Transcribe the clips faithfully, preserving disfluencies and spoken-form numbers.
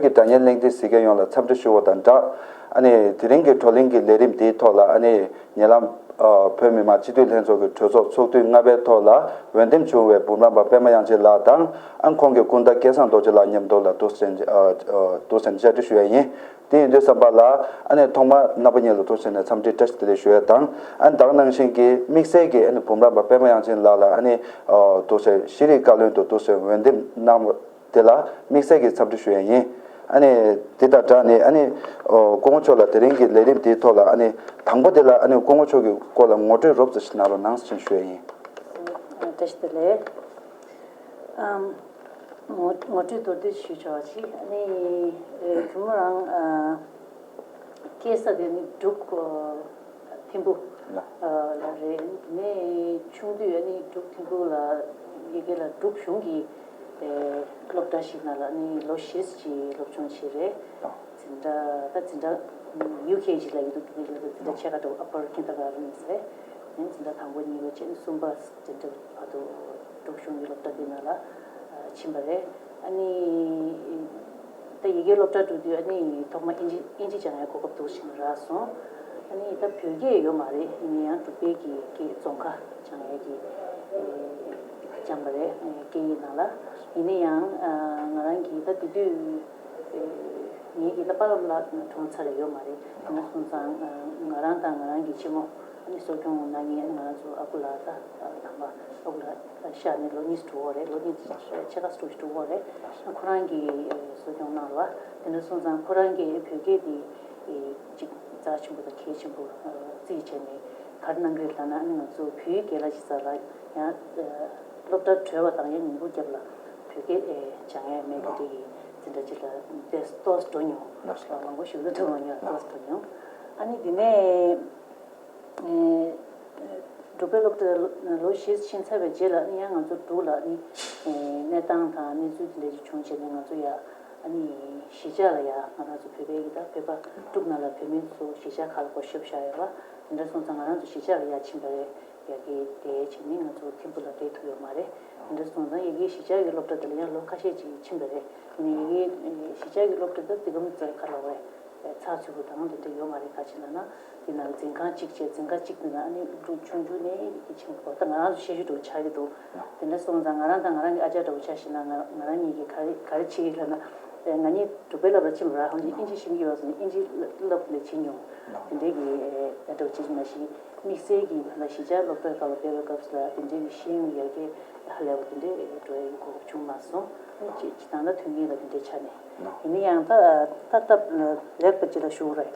གི་སྒྲ་སྙན་གླེང་སྟེགས་གཟིགས་མཁན་ཡོངས་ལ་འཚམས་འདྲི་ཞུ་བ་དང་སྦྲགས། ཨ་ནི་དེ་རིང་གི་བགྲོ་གླེང་གི་ལས་རིམ་འདིའི་ཐོག་ལ་ཨ་ནི་ཉེ་ལམ་ཨ་བོད་མི་མང་སྤྱི་འཐུས་ལྷན་ཚོགས་ཀྱི་གྲོས་ཚོགས་ཚོགས་དུས་ལྔ་པའི་ཐོག་ལ་འོས་འདེམས་བྱུང་བའི་འབུམ་རམས་པ་པད་མ་དབྱངས་ཅན་ལགས་དང་། ཨ་ཁོང་གི་སྐུ་ཟླ་སྐལ་བཟང་རྡོ་རྗེ་ལགས་མཉམ་དུ་ལ་འདུག་སེ་ཨ་ཨ་འདུག་སེ་བཅར་འདྲི་ཞུ་ཡ་ཡིན། དེ་ཡིན་དུས་ཙམ་པ་ལ་ཨ་ནི་ཐོག་མར་རྣམ་པ་གཉིས་ལ་འདུག་སེ་ནས་འཚམས་འདྲི་བཀྲ་ཤིས་བདེ་ལེགས་ཞུ་ཡ་དང་། ཨ་ནི་ད་ག་ནང་བཞིན་གྱི་དམིགས་བསལ་གྱི་ཨ་ནི་འབུམ་རམས་པ་པད་མ་དབྱངས་ཅན་ལགས་ལ་ཨ་ནི་ཨ་འདུག་སེ་ཤེས་རིག་བཀའ་བློན་དུ་འདུག་སེ་འོས་འདེམས་གནང་བ་དེ་ལ་དམིགས་བསལ་གྱི་འཚམས་འདྲི་ཞུ་ཡ་ཡིན། ཨ་ནི་དེ་དང་སྦྲགས་ནས་ཨ་ནི་ཨོ་སྐུ་ངོ་མཆོག་ལ་དེ་རིང་གི་ལས་རིམ་དེའི་ཐོག་ལ་ཨ་ནི་དང་པོ་དེ་ལ་ཨ་ནི་སྐུ་ངོ་མཆོག་གི་སྐོར་ལ་ངོ་སྤྲོད་རོབ་ཙམ་ཞིག་གནང་རོགས་གནང་ཞེས་ཞུ་ཡ་ཡིན། བཀྲ་ཤིས་བདེ་ལེགས། ཨམ། ངོ་ངོ་སྤྲོད་མདོར་བསྡུས་ཞུས་ཆོག་ཅིག་ཨ་ནི་ཨེ་ཁྱོད་མོ་རང་ཨ། སྐྱེས་ས་དེ་ནི་འབྲུག་ཐིམ་ཕུ་ལ་ལ་རེད། དེ་ནས་ཆུང་དུས་ཨ་ནི་འབྲུག་ཐིམ་ཕུ་ལ་ཡ་གི་ལ་འབྲུག་གཞུང་གི་ཨེ་སློབ་གྲྭ་ཞིག་ནང་ལ་ཨ་ནི་ལོ་བཞི་ཙམ་སློབ་སྦྱོང་བྱས་རེད། འཛིན་གྲྭ་ད་འཛིན་གྲྭ་ཡུ་ཁེ་ཇི་ལ་ཡོད་དུས་དེ་ནས་འཛིན་གྲྭ་ཕྱེད་ཀ་འགྲོ་upper kindergarten ཟེར། ཨ་ནི་འཛིན་གྲྭ་དང་པོ་གཉིས་པ་བྱས་ནས་གསུམ་པ་འཛིན་གྲྭ་བར་དུ་འབྲུག་གཞུང་གི་སློབ་གྲྭ་དེ་ནང་ལ་ཕྱིན་པ་རེད། ཨ་ནི་ད་ཡི་གེའི་སློབ་གྲྭ་འགྲོ་དུས་ཨ་ནི་ཐོག་མ་ཨིན་ཇི་ཨིན་ཇི་སྦྱང་ཡའི་གོ་སྐབས་འདུག་ཞིག་རག་སོང་། ཨ་ནི་ད་བོད་སྐད་ཡོད་མ་རེད། ཡིན་ན་ཡང་འབྲུག་པའི་གི་སྐད་རྫོང་ཁ་སྦྱང་ཡའི་གི་སྦྱངས་པ་རེད། སྐད་ཡིག་ནང་ལ། ཡིན་ན་ཡང་ང་རང་གིས་ད་དེ་དུས་ངེད་ཀྱི་ད་པཱ་ལགས་གྲོངས་ཚར་ཡོད་མ་རེད། ཡིན་ན་སོང་ཙང་ང་རང་དང་ང་རང་གི་ཆེན་མོ་ཨ་ནི་གསོ་སྐྱོང་གནང་མཁན་ཨ་ནི་ང་རང་ཚོ་ཨ་ཁུ་ལགས་ད་དམ་པ་ཨ་ཁུ་ལགས་ཤི་ནས་ལོ་གཉིས་དྲུག་འགྲོ་རེད། ལོ་གཉིས་ཕྱེད་ཀ་དྲུག་ཅུ་དྲུག་འགྲོ་རེད། ཁོ་རང་གིས་གསོ་སྐྱོང་གནང་རོགས། དེ་འདྲ་སོང་ཙང་ཁོ་རང་གིས་བོད་སྐད་དེ་ཅིག་རྩ་ཆེན་པོ་དང་གལ་ཆེན་པོ་བརྩིས་བྱས་ནས་ག་རེ་གནང་གི་རེད་ལབ་ན། ཨ་ནི་ང་ཚོ་བོད་ཡིག་རྒན་ལགས་ཅིག་རྩ་ལ་ཡང་སློབ་གྲྭར་གྲོལ་བ་དང་ཡང་ཉིན་གུང་རྒྱབ་ལ་བོད་སྐད་སྦྱང་ཡས་མེད་པ་དེ་ཡིན། འཛིན་གྲྭ་གཅིག་ལ་ཏོག་ཙམ་འགྲོ་མྱོང་། མང་པོ་ཞིག་ཏུ་འགྲོ་མ་མྱོང་། ཏོག་ཙམ་འགྲོ་མྱོང་། ཨ་ནི་དེ་ནས། འབྲུག་པའི་སློབ་གྲྭ་ལོ་བཞི་ཕྱིན་ཚར་བའི་རྗེས་ལ་ཨ་ནི་ཡང་ང་ཚོ་འབྲུག་ལ་ཨ་ནི་གནས་སྟངས་དང་གནས་ཚུལ་དེ་འདྲ་ཞིག་བྱུང་བྱས་ནས་ང་ཚོ་ཡ་ཨ་ནི་གཞིས་ཆགས་ལ་ཡ་ང་རང་ཚོ་བོད་པའི་གི་ད་བོད་པ་འབྲུག་ནང་ལ་བོད་མི་ཚོ་གཞིས་ཆགས་ཁག་ལ་སྒོ་ཕྱེ་བཞག་ཡོད་པ། དེ་འདྲ་སོང་ཙང་ང་རང་ཚོ་གཞིས་ཆགས་ལ་ཡ་ཕྱིན་པ་རེད། ཡ་གི་དེ་བྱས་ནས་ང་ཚོ་ཐིམ་ཕུ་ལ་བསྡད་ཐུབ་ཡོད་མ་རེད། དེ་འདྲ་སོང་ཙང་ཡ་གི་གཞིས་ཆགས་ཀྱི་སློབ་གྲྭ་དེ་ལ་ཡང་ལོ་ཁ་ཤས་ཅིག་ཕྱིན་པ་རེད། ཡིན་ནའི་ཡ་གི་གཞིས་ཆགས་ཀྱི་སློབ་གྲྭ་དེ་དེ་ག་མི་ཚོ་ག་ལ་བས། ཚགས་ཚུད་པོ་དང་དེ་འདྲ་ཡོད་མ་རེད། ག་ཅི་ལབ་ན་དེ་ནང་འཛིན་ཁང་གཅིག་བྱས། འཛིན་ཁང་གཅིག་དེ་ནང་ཨ་ནི་སློབ་ཕྲུག་ཆུང་ཆུང་ནས་ཡི་གེ་ཆེན་པོ་ད་ང་རང་ཚོ་ཤེས་ཞུ་འགྲོ་ཆགས་ཀྱི་འདུག་དེ་འདྲ་སོང་ཙང་ང་རང་དང་ང་རང་གི་ཨ་ཅག་འདྲ་བོ་ཆ་བཞག་ན་ང་ང་རང་གཉིས་ཀྱིས་ག་རེ་ག་རེ་བྱེད་ཀྱི་ལབ་ན། ང་གཉིས་འབྲུག་པའི་སློབ་ལ་ཕྱིན་པ་ར། ཧོན་གྱིས་ཨིན་ཇི་ཤེས་ཀྱི་ཡོད་ཟེར་ནས་ཨིན་ཇི་སློབ་ལས་བྱེད་མྱོང་། དེ་འདྲའི་གི་ཨ་འདྲ་བོ་བྱེད་ཀྱི་མ་གཞི་དམིགས་བསལ་གྱི་ང་གཞིས་ཆགས་སློབ་གྲྭའི་སྐབས་ལ་བསྡད་པའི་སྐབས་སུ་ལ་དེ་འདྲའི་གི་ཤེས་ཡོན་ཡར་རྒྱས་ཧ་ལས་པ་དེ་འདྲའི་འགྲོ་ཡའི་གོ་སྐབས་བྱུང་མ་སོང་། ཨ་ནི་ཅིག་ཅིག་ད་ལྟ་དོན་གཉེར་ལ་དེ་འདྲའི་ཆ་ནས། ཡིན་ན་ཡང་ད་ད་སྟབས་ལེགས་པ་ཅིག་ལ་ཞུ་རེད།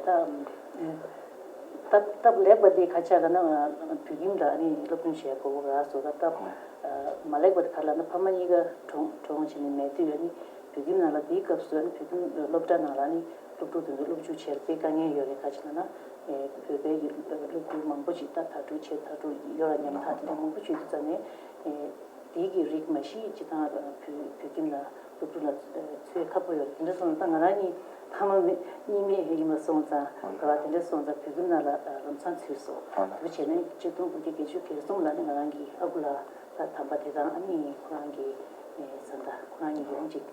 ད་ད་སྟབས་ལེགས་པ་དེ་ག་ཆ་ལ་ན་བོད་ཁྱིམ་ལ་ནི་སློབ་སྦྱོང་བྱེད་དགོས་ར་སོ། ད་སྟབས་མ་ལེགས་པ་དེ་ག་ལ་ན་ཕ་མ་གཉིས་ཀ་གྲོངས་གྲོངས་བྱས་ནས་མེད་དུས་ནི་བོད་ཁྱིམ་ནང་ལ་དེའི་སྐབས་སུ་ནི་བོད་ཁྱིམ་སློབ་གྲྭ་ནང་ལ་ནི་སློབ་ཕྲུག་དེ་ཚོ་སློབ་འཇུག་བྱེད་དཔེ་དཀའ་ངལ་ཡོད་རེད། ག་ཅི་ལ་ན་བོད་པའི་སློབ་ཕྲུག་མང་པོ་ཞིག་ད་དྭ་ཕྲུག་བྱས། དྭ་ཕྲུག་ཡོད་ལ་ཉམ་ཐག་དེ་འདྲ་མང་པོ་བྱུང་དུས་ཙ་ནས། དེའི་གི་རིགས་མ་གཞི་སྤྱི་བཏང་བོད་བོད་ཁྱིམ་ལ་སློབ་ཕྲུག་ལ་འཚོལ་ཁག་པོ་ཡོད་རེད། དེ་འདྲ་སོང་ཙང་ང་རང་གཉིས་ཕ་མ་མེད་གཉིས་མེད་ཡིན་པ་སོང་ཙང་ག་བ་དེ་འདྲ་སོང་ཙང་བོད་ཁྱིམ་ནང་ལ་ལམ་སང་ཚུད་སོང་། དེ་བྱས་ནས་ཆིག་སྟོང་དགུ་བརྒྱ་བརྒྱད་ཅུ་གྱ་གསུམ་ལ་ནི་ང་རང་གི་ཨ་ཁུ་ལགས་ད་དམ་པ་དེ་དང་ཨ་ནི་ཁོ་རང་གི་བཟའ་ཟླ་ཁོ་རང་གཉིས་ཡང་ཅིག་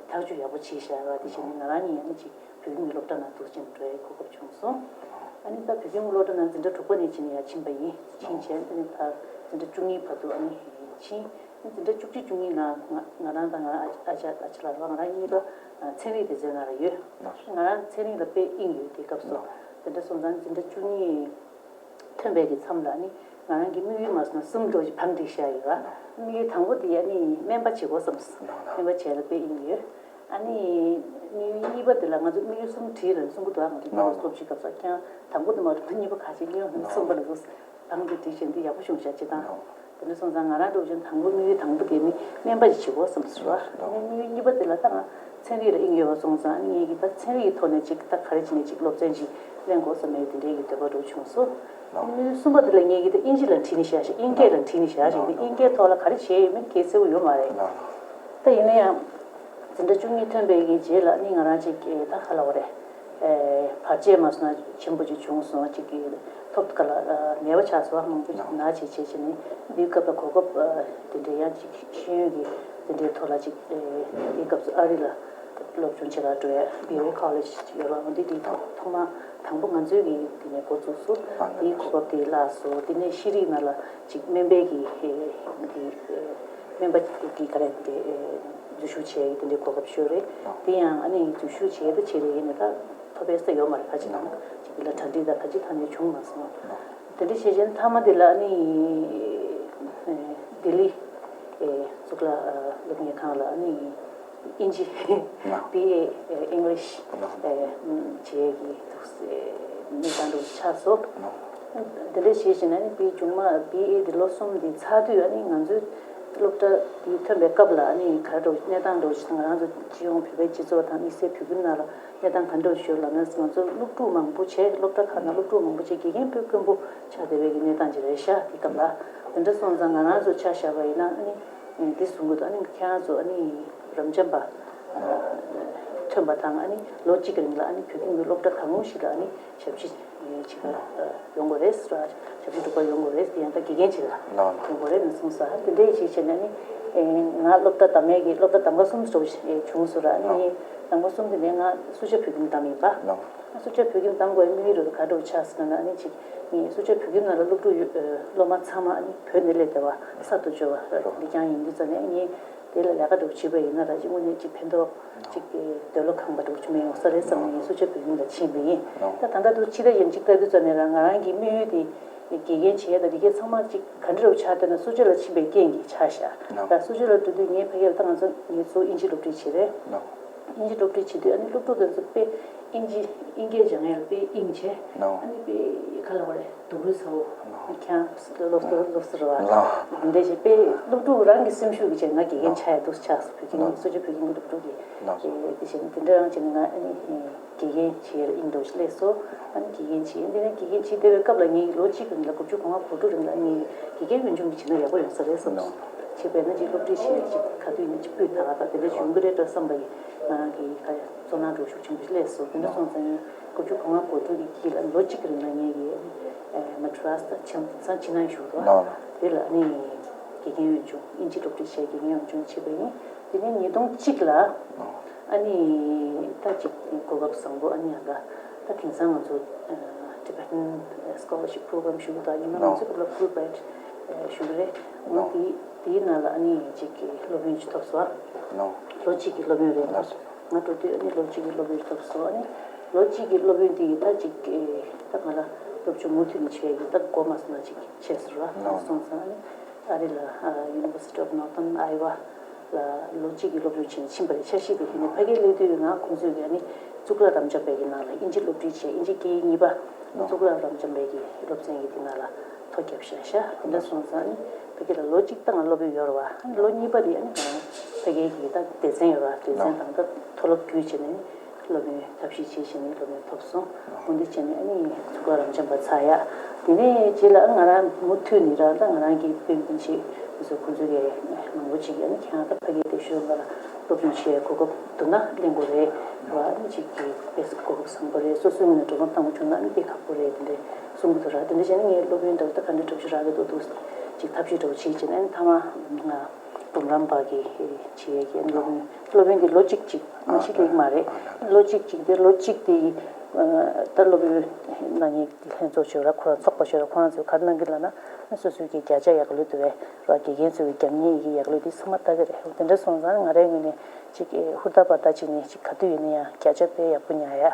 ཐག་གཅོད་ཡག་པོ་བྱས་བཞག་པ་དེ་བྱས་ནས་ང་རང་གཉིས་ཡང་ཅིག་བོད་ཁྱིམ་གྱི་སློབ་གྲྭ་ནང་འདུག་ཅིང་འགྲོ་ཡའི་གོ་སྐབས་བྱུང་སོང་། ཨ་ནི་ད་བོད་ཁྱིམ་གྱི་སློབ་གྲྭ་ནང་འཛིན་གྲྭ་དྲུག་པ་ནས་ཕྱིན་ནས་ཡར་ཕྱིན་པ་ཡིན། ཕྱིན་བྱས་ཨ་ནི་ད་འཛིན་གྲྭ་བཅུ་གཉིས་བར་དུ་ཨ་ནི་ཕྱིན། ཨ་ནི་འཛིན་གྲྭ་བཅུ་གཅིག་བཅུ་གཉིས་ནང་ང་ང་རང་དང་ང་ཨ་ཨ་ཅག་ཨ་ཅག་ལགས་ང་རང་གཉིས་ཀ་ཚན་རིག་སྡེ་ཚན་ནང་ལ་ཡོད། ང་རང་ཚན་རིག་ལ་དཔེ་དབྱིངས་ཡོད་དེ་སྐབས་སུ། དེ་འདྲ་སོང་ཙང་འཛིན་གྲྭ་བཅུ་གཉིས་ཐོན་པའི་གི་མཚམས་ལ་ནི་ང་རང་གི་དམིགས་ཡུལ་མ་སོང་ན་གསུམ་འགྲོ་ཞིག་བང་སྒྲིག་བཞག་ཡོད་ར། དམིགས་ཡུལ་དང་པོ་དེ་ཡ་ནི་སྨན་པ་བྱེད་དགོས་བསམ་སོང་། སྨན་པ་བྱས་ལ་དཔེ་དབྱིངས་ཡོད། ཨ་ནི་དམིགས་ཡུལ་གཉིས་པ་དེ་ལ་ང་ཚོ་དམིགས་ཡུལ་གསུམ་བྲིས་ལ་གསུང་གི་འདུག་ཨ་ང་ཚོ་དམིགས་ཡུལ་སློབ་ཕྱིའི་སྐབས་སུ་ཀྱང་དང་པོ་དེ་མ་གཏོགས་གཉིས་པ་ག་ཅིག་ཡོང་གསུམ་པ་ལ་གསུངས། བང་སྒྲིག་བྱས་འདི་ཡག་པོ་བྱུང་ཤག་ཅེས་དང་། དེ་འདྲ་སོང་ཙང་ང་རང་འདྲ་བོ་ཅན་དང་པོ་དམིགས་ཡུལ་དང་པོ་དེ་ནི་སྨན་པ་ཞིག་བྱེད་དགོས་བསམ་སོང་བ། ཨ་ནི་དམིགས་ཡུལ་གཉིས་པ་དེ་ལ་ད་ང་ཚན་རིག་ལ་དབྱིངས་ཡོད་པ་སོང་ཙང་ཨ་ནི་ངེད་ཀྱིས་ད་ཚན་རིག་གི་ཐོག་ནས་ཅིག་ད་ག་རེ་བྱས་ནས་ཅིག་སློབ་ཚན་ཅིག་ལེན་དགོས་བསམ་ཡོད་དེ་འདྲའི་གི་འདོད་པ་འདྲ་བོ་བྱུང་སོང་། ཨ་ནི་དམིགས་ཡུལ་གསུམ་པ་དེ་ལ་ངེད་ཀྱིས་ད་དབྱིན་ཇི་ལ་བྲིས་ནས་བཞག་ཞིག་དབྱིན་སྐད་ལ་བྲིས་ནས་བཞག་ཞིག་དེ་དབྱིན་སྐད་ཐོག་ལ་ག་རེ་བྱས་ཡོད་མེད་གལ་གསལ་པོ་ཡོད་མ་རེད། ད་ཡིན་ན་ཡང་། འཛིན་གྲྭ་བཅུ་གཉིས་ཐོན་པའི་གི་རྗེས་ལ་ནི་ང་རང་ཅིག་ད་ག་ལབ་དགོས་རེད། བར་ཆད་མ་སོང་ན་ཆེན་པོ་ཅིག་བྱུང་སོང་། ཅིག་གི་ཐོབ་ག་ལ་ནད་པ་ཆགས་སོང་། མང་པོ་ཅིག་ན་བྱེད་བྱེད་བྱེད་ནི་འདིའི་སྐབས་ལ་གོ་སྐབས་དེ་འདྲའི་ཡང་ཅིག་ཤེས་ཡོན་གྱི་དེ་འདྲའི་ཐོག་ལ་ཅིག་དེའི་སྐབས་སུ་ཨ་རི་ལ་ སློབ་སྦྱོང་བྱེད་གར་འགྲོ་ཡ་བི་ཨོ་ཨེ་ཁོ་ལེཇ་ཡོད་ར། འོ་འདི་དེ་ཐོག་ཐོག་མ་དང་པོ་ང་ཚོའི་གི་དེ་ནས་འགོ་བཙུགས་སོ། དེའི་གོ་སྐབས་དེ་བརླགས་སོ། དེ་ནས་ཤེས་རིག་ནང་ལ་ཅིག་སྨན་པའི་གི་དེ་སྨན་པ་གི་ག་རེ་དེ་འཛུལ་ཞུགས་བྱེད་ཡ་གི་དེ་འདྲའི་གོ་སྐབས་ཤོར་རེད། དེ་ཡང་ཨ་ནི་འཛུལ་ཞུགས་བྱེད་ཡ་ད་བྱེད་རེད། ཡིན་ནའི་ད་ཐོབ་པའི་ས་ཡོད་མ་རེད། ཁ་ཅིག་ནང་ཅིག་དེ་ལ་གྲ་སྒྲིག་དང་ཁ་ཅིག་ཐ་ནས་བྱུང་མ་སོང་། དེ་འདྲ་བྱས་བྱས་མཐའ་མ་དེ་ལ་ཨ་ནི་ལྡི་ལི་གཙུག་ལག་སློབ་གཉེར་ཁང་ལ་ཨ་ནི་དབྱིན་ཇི་བི་ཨེ་ཨིང་ལིཤ་བྱེད་ཀྱི་འདུག་སེ་གནས་སྟངས་འདྲ་ཆགས་སོང་། དེ་འདྲ་བྱས་བྱས་ནས་ཨ་ནི་བི་མཇུག་མ་བི་ཨེ་དེ་ལོ་གསུམ་དེ་ཚར་དུས་ཨ་ནི་ང་ཚོའི་སློབ་གྲྭ་དེ་ཐོན་པའི་སྐབས་ལ་ཨ་ནི་ག་རེ་འདྲ་གནས་སྟངས་འདྲ་ཞིག་ང་རང་ཚོ་སྤྱི་ཡོངས་བོད་པའི་སྤྱི་ཚོགས་དང་དམིགས་བསལ་བོད་ཁྱིམ་ནང་ལ་གནས་སྟངས་ག་འདྲ་ཞིག་ཡོད་ལབ་ན། ང་ཚོ་སློབ་ཕྲུག་མང་པོ་བྱས། སློབ་གྲྭ་ཁག་ནང་སློབ་ཕྲུག་མང་པོ་བྱས། དགེ་རྒན་དཔེ་དཀོན་པོ་ཆགས་བསྡད་པའི་གི་གནས་སྟངས་ཅིག་རེད་ཤག་དེ་སྐབས་ལ། དེ་འདྲ་སོང་ཙང་ང་རང་ཚོ་ཆ་བཞག་པ་ཡིན་ན་ཨ་ནི་འདི་གསུང་གི་འདུག་ཨ་ནི་ཁྱེད་རང་ཚོ་ཨ་ནི་རབ་འབྱམས་པ་ཐོན་པ་དང་ཨ་ནི་ལོ་གཅིག་གི་རིང་ལ་ཨ་ནི་བོད་ཁྱིམ་གྱི་སློབ་གྲྭ་གང་རུང་ཞིག་ལ་ཨ་ནི་ཞབས་ཕྱི་བྱེད་གར་ཡོང་དགོས་རེད་ཟེར་བ། ཞབས་ཕྱི་སྒྲུབ་པར་ཡོང་དགོས་རེད། དེ་ཡང་ད་དགེ་རྒན་ཅིག་ལ་ལགས། ཡོང་དགོས་རེད་ནས་གསུངས་སོང་། དེ་འདྲའི་ཞིག་བྱས་ནས་ནི་ང་སློབ་གྲྭ་བདམས་ཡས་ཀྱི་སློབ་གྲྭ་གདམ་ག་གསུམ་བྱུང་སོང་ར། ནི་ལགས། གདམ་ག་གསུམ་དེ་ནས་ང་སུ་ཇཱ་བོད་ཁྱིམ་བདམས་ཡིན་པ། ལགས། སུ་ཇཱ་བོད་ཁྱིམ་བདམས་དགོས་པའི་དམིགས་ཡུལ་རེད་ག་འདྲ་ཆགས་སོང་ན་ནི་ཅིག་ངས་སུ་ཇཱ་བོད་ཁྱིམ་ནང་ལ་སློབ་ཕྲུག་ཡོད། སློབ་མ་ཚང་མ་ནི་བོད་ནས་སླེབས་བསྡད་པ་གསར་དུ་འབྱོར་བ་ལགས། ལི་རྐྱང་ཡིན་དུས་ཙ་ནས་ངས་དེ་ལ་ལས་ཀ་འདྲ་བོ་བྱས་པ་ཡིན་ན་ར་ཅིག་དངོས་གནས་ཅིག་ཕན་ཐོགས་ཅིག་འདོད་བློ་ཁེངས་པ་འདྲ་བོ་ཅིག་མི་ཡོང་ས་རེད་བསམ་ནས་ངས་སུ་ཇཱ་བོད་ཁྱིམ་ལ་ཕྱིན་པ་ཡིན། ད་ད་ལྟ་དུ་ཕྱི་ཟླ་ཡན་གཅིག་ལྟ་དུས་ཙ་ནས་རང་ང་རང་གི་དམིགས་ཡུལ་དེ་དགེ་རྒན་བྱེད་ཡས་དང་དེ་གའི་ཚང་མ་ཅིག་ག་འདྲ་བོ་ཆགས་བསྡད་ན་སུ་ཇཱ་ལ་ཕྱིན་པའི་རྐྱེན་གྱིས་ཆགས་ཤག་ད་སུ་ཇཱ་ལ་འགྲོ་དུས་ངས་ཕ་གིར་ད་ང་ཚོ་ངེད་ཚོ་དབྱིན་ཇི་སློབ་ཁྲིད་བྱེད་རེད། དབྱིན་ཇི་སློབ་ཁྲིད་བྱེད་དུས་ཨ་ནི་སློབ་ཕྲུག་དེ་ཚོ་དཔེ་དབྱིན་ཇི་དབྱིན་སྐད་སྦྱང་ཡས་དཔེ་དབྱིངས་ཆེ། ཨ་ནི་དཔེ་ག་ལ་བ་རེད། སྡུག་རུས་ཚ་བོ། ཁྱང་སློབ་གསོ་སློབ་གསོ་རེད་བ། འདི་འདྲ་ཞིག་དཔེ་སློབ་ཕྲུག་རང་གི་སེམས་ཤུགས་ཀྱི་ཆེད་ང་དགེ་རྒན་ཆགས་ཡས་འདུག་ཆགས་སོང་། བོད་ཁྱིམ་སུ་ཇཱ་བོད་ཁྱིམ་གྱི་སློབ་ཕྲུག་གི་དེ་བྱས་ནས་དེ་འདྲ་རང་བྱས་ནས་ང་ཨ་ནི་དགེ་རྒན་བྱེད་ཡས་ལ་དབྱིངས་འགྲོ་ཞིག་སླེབས་སོང་། ཨ་ནི་དགེ་རྒན་བྱེད་ཡས་འདི་ནས་དགེ་རྒན་བྱེད་བསྡད་པའི་སྐབས་ལ་ངས་ལོ་གཅིག་གི་རིང་ལ་དགུ་བཅུ་གོ་ལྔ་གོ་དྲུག་རིང་ལ་ངས་དགེ་རྒན་ཡོན་སྦྱོང་གི་བྱེད་ན་ཡག་པོ་ཡོང་ས་རེད་བསམ་སོང་། བྱས་པས་ན་ཅིག་སློབ་ཁྲིད་བྱེད་ཡས་ཅིག་ག་དུས་ཡིན་ན་ཅིག་སྤུས་དག་པ་དང་དེ་འདྲ་ཞིག་ཡོང་གི་རེད་འགྲོ་བསམ་པ་ཡིས་ང་རང་གི་ག་རེ་ཚོར་སྣང་འདྲ་བོ་ཤུགས་ཆེན་པོ་ཞིག་སླེབས་སོང་། དེ་འདྲ་སོང་ཙང་ངས་དགུ་བཅུ་གོ་ལྔ་གོ་དྲུག་གི་དཀྱིལ་ལ་ལོ་གཅིག་གི་རིང་ལ་ངས་ཀྱི་མ་ཌི་རཱས་དང་ཆབ་མདོ་ཕྱི་ནང་ཞུགས་རོགས། དེ་ལ་ནི་དགེ་རྒན་ཡོན་སྦྱོང་དབྱིན་ཇི་སློབ་ཁྲིད་བྱས་དགེ་རྒན་ཡོན་སྦྱོང་བྱས་པ་ཡིན། དེ་ནས་ཉིས་སྟོང་གཅིག་ལ་ཨ་ནི་ད་ཅིག་གོ་སྐབས་བཟང་པོ་ཨ་ནི་ཡང་ད་ད་དེང་སང་ང་ཚོ་Tibetan Scholarship Program ཞུ་གི་འདུག་ཉི་མ་ང་ཚོའི་སྐབས་ལ་Fulbright ཞུ་གི་རེད། འོ་དེ་དེའི་ནང་ལ་ཨ་ནི་ཅིག་སློབ་ཡོན་ཅིག་ཐོབ་སོང་། ལོ་གཅིག་གི་སློབ་ཡོན་རེད། ང་འགྲོ་དུས་ཨ་ནི་ལོ་གཅིག་གི་སློབ་ཡོན་ཐོབ་སོང་། ཨ་ནི་ལོ་གཅིག་གི་སློབ་ཡོན་དེ་ཡིས་ད་ཅིག་ད་ང་ལ་སློབ་སྦྱོང་མུ་མཐུད་ནས་བྱེད་ཡག་གི་ད་གོ་མ་སོང་ན་ཅིག་བྱས་སོང་ར། སོང་ཙང་ཨ་ནི་ཨ་རི་ལ་University of Northern Iowa ལ་ལོ་གཅིག་གི་སློབ་ཡོན་བྱས་ནས་ཕྱིན་པ་རེད། འཆར་གཞི་དེ་ཡིན་ནས་ཕ་གིར་སླེབས་དུས་ང་ཁོང་ཚོས་ཀྱི་ཨ་ནི་གཙུག་ལག་རབ་འབྱམས་པའི་གི་ནང་ལ་དབྱིན་ཇི་སློབ་ཁྲིད་བྱས། དབྱིན་ཇི་སྐད་ཡིག་གཉིས་པ་གཙུག་ལག་རབ་འབྱམས་པའི་གི་སློབ་ཚན་གྱི་དེ་ནང་ལ་ཐོ་བརྒྱབ་བཞག་ཤག་དེ་འདྲ་སོང་ཙང་ཨ་ནི་ཕ་གི་ལ་ལོ་གཅིག་ད་ང་སློབ་ཡོན་ཡོད་རེད་བ། ལོ་གཉིས་པ་དེ་ཨ་ནི་ང་ཕ་གི་གི་ད་སྡེ་ཚན་ཡོད་རེད་བ། སྡེ་ཚན་དང་ད་མཐོ་སློབ་བརྒྱུད་བྱས་ནས་སློབ་ཡོན་ཐབས་ཤེས་བྱས་བྱས་ནས་སློབ་ཡོན་ཐོབ་སོང་། འོ་འདི་བྱས་ནས་ཨ་ནི་གཙུག་ལག་རབ་འབྱམས་པ་ཚར་ཡག་དེ་ནས་རྗེས་ལ་ང་རང་མུ་མཐུད་ནས་ར་ད་ང་རང་གི་སྤུན་སྤུན་མཆེད་ང་ཚོ་ཁོང་ཚོ་གི་མང་པོ་ཅིག་གིས་ཨ་ནི་ཁྱེད་རང་ད་ཕ་གིའི་སྟེགས་ཤོག་ལ་སློབ་སྦྱོང་བྱེད་ཡག་གོ་སྐབས་འདུག་ན་ལེན་དགོས་རེད་བ། ཨ་ནི་ཅིག་གི་དཔེ་གོ་སྐབས་བཟང་པོ་རེད། སོ་སོའི་ངོས་ནས་འགྲོ་སོང་བཏང་དགོས་བྱུང་ན་ཨ་ནི་དཔེ་ཁག་པོ་རེད། དེ་འདྲ་གསུང་གི་འདུག་ར། དེ་འདྲ་བྱས་ན་ངས་སློབ་ཡོན་འདྲ་བོ་ད་ག་འདྲ་གྲབས་གཞི་རག་གི་འདུག་འདུག་ཅིག་ཐབས་ཤེས་འདྲ་བོ་བྱེད་བྱས་ནས་ཨ་ནི་མཐའ་མ་ང་འབུམ་རམས་པ་གི་བྱེད་ཡས་ཀྱི་སློབ་ཡོན་སློབ་ཡོན་གྱི་ལོ་གཅིག་ཅིག་མ་གཞི་ལེགས་མ་རེད། ལོ་གཅིག་ཅིག་དེ་ལོ་གཅིག་དེ་ད་སློབ་ཡོན་གནང་མཁན་ལྷན་ཚོགས་ཆོས་ར་ཁོ་རང་ཚོགས་པ་ཆོས་ར་ཁོ་རང་ཚོས་ག་རེ་གནང་གི་ལབ་ན་སོ་སོའི་གི་བརྒྱ་ཆ་ཡག་ལོས་དུ་བས་ར་དགེ་རྒན་ཚོའི་གི་རྒྱབ་གཉེར་ཡི་གི་ཡག་ལོས་དེ་ཚང་མ་ལྟ་གི་རེད། དེ་འདྲ་སོང་ཙང་ང་རའི་ངོས་ནས་ཅིག་ཧུར་ཐག་པ་ད་ཅིག་ནས་ཅིག་ག་དུས་ཡིན་ན་ཡང་བརྒྱ་ཆ་དཔེ་ཡག་པོ་ཉར་ཡ་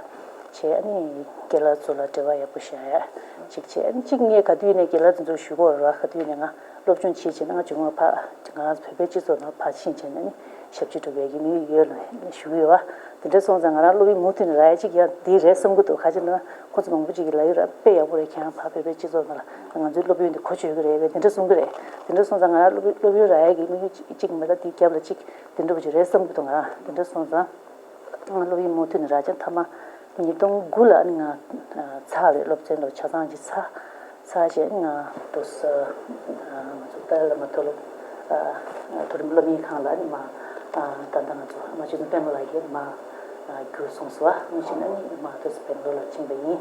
བྱས། ཨ་ནི་རྒན་ལགས་ཚོ་ལ་འབྲེལ་བ་ཡག་པོ་བཞག་ཡ་ཅིག་བྱས། ཨ་ནི་ཅིག་ངས་ག་དུས་ཡིན་ན་རྒན་ལགས་དེ་ཚོ་ཞུ་གི་ཡོད་ར། ག་དུས་ཡིན་ན་ང་སློབ་སྦྱོང་བྱེད་བྱེད་ན་ང་ཇོ་མོ་ལ་ཕར་ང་རང་ཚོ་བོད་པའི་སྤྱི་ཚོགས་ནང་ཕར་ཕྱིན་བྱས་ནས་ནི་ཞབས་ཕྱི་སྒྲུབ་པའི་གི་དམིགས་ཡུལ་ཡོད་ལ་ཞུ་གི་ཡོད་བ། དེ་འདྲ་སོང་ཙང་ང་རང་སློབ་ཡོན་མུ་མཐུད་ནས་རག་ཡ་ཅིག་ཡང་འདི་རེད་བསམ་གི་འདུག་ག་ཅི་ན་ཁོང་ཚོ་མང་པོ་ཅིག་གིས་ལབ་ཡོད་ར། དཔེ་ཡག་པོ་རེད། ཁྱེད་རང་ཕར་བོད་པའི་སྤྱི་ཚོགས་ནང་ལ་ང་ཚོའི་སློབ་ཡོན་འདི་གོ་ཆོད་གི་རེད་བས། དེ་འདྲ་གསུང་གི་རེད། དེ་འདྲ་སོང་ཙང་ང་རང་སློབ་ཡོན་སློབ་ཡོན་རག་ཡ་གི་དམིགས་ཡུལ་གཅིག་གཅིག་མ་གཏོགས་དེའི་རྒྱབ་ལ་གཅིག་དེ་འདྲ་བོ་ཅིག་རེད་བསམ་གི་འདུག་ང་རང་དེ་འདྲ་སོང་ཙང་། ང་སློབ་ཡོན་མུ་མཐུད་ནས་རག་ཅིང་མཐའ་མ་ཉིས་སྟོང་དགུ་ལ་ནི་ང་ཚར་བའི་སློབ་ཚན་ལ་ཆ་ཚང་ཅིག་ཚར་ཚར་རྗེས་ང་དུ་ས་ང་ཚོ་ཏཱ་ལའི་བླ་མ་མཐོ་སློབ་མཐོ་རིམ་སློབ་གཉེར་ཁང་ལ་ནི་མ་ད་ལྟ་ང་ཚོ་ཨ་མ་ཆོས་དོན་དཔལ་མོ་ལགས་ཀྱིས་མ་བསྒྱུར་སོང་སོ། ཨ་ནི་ཕྱིན་ན་ནི་མ་དུ་ས་བེང་ལོར་ལ་ཕྱིན་པ་ཡིན།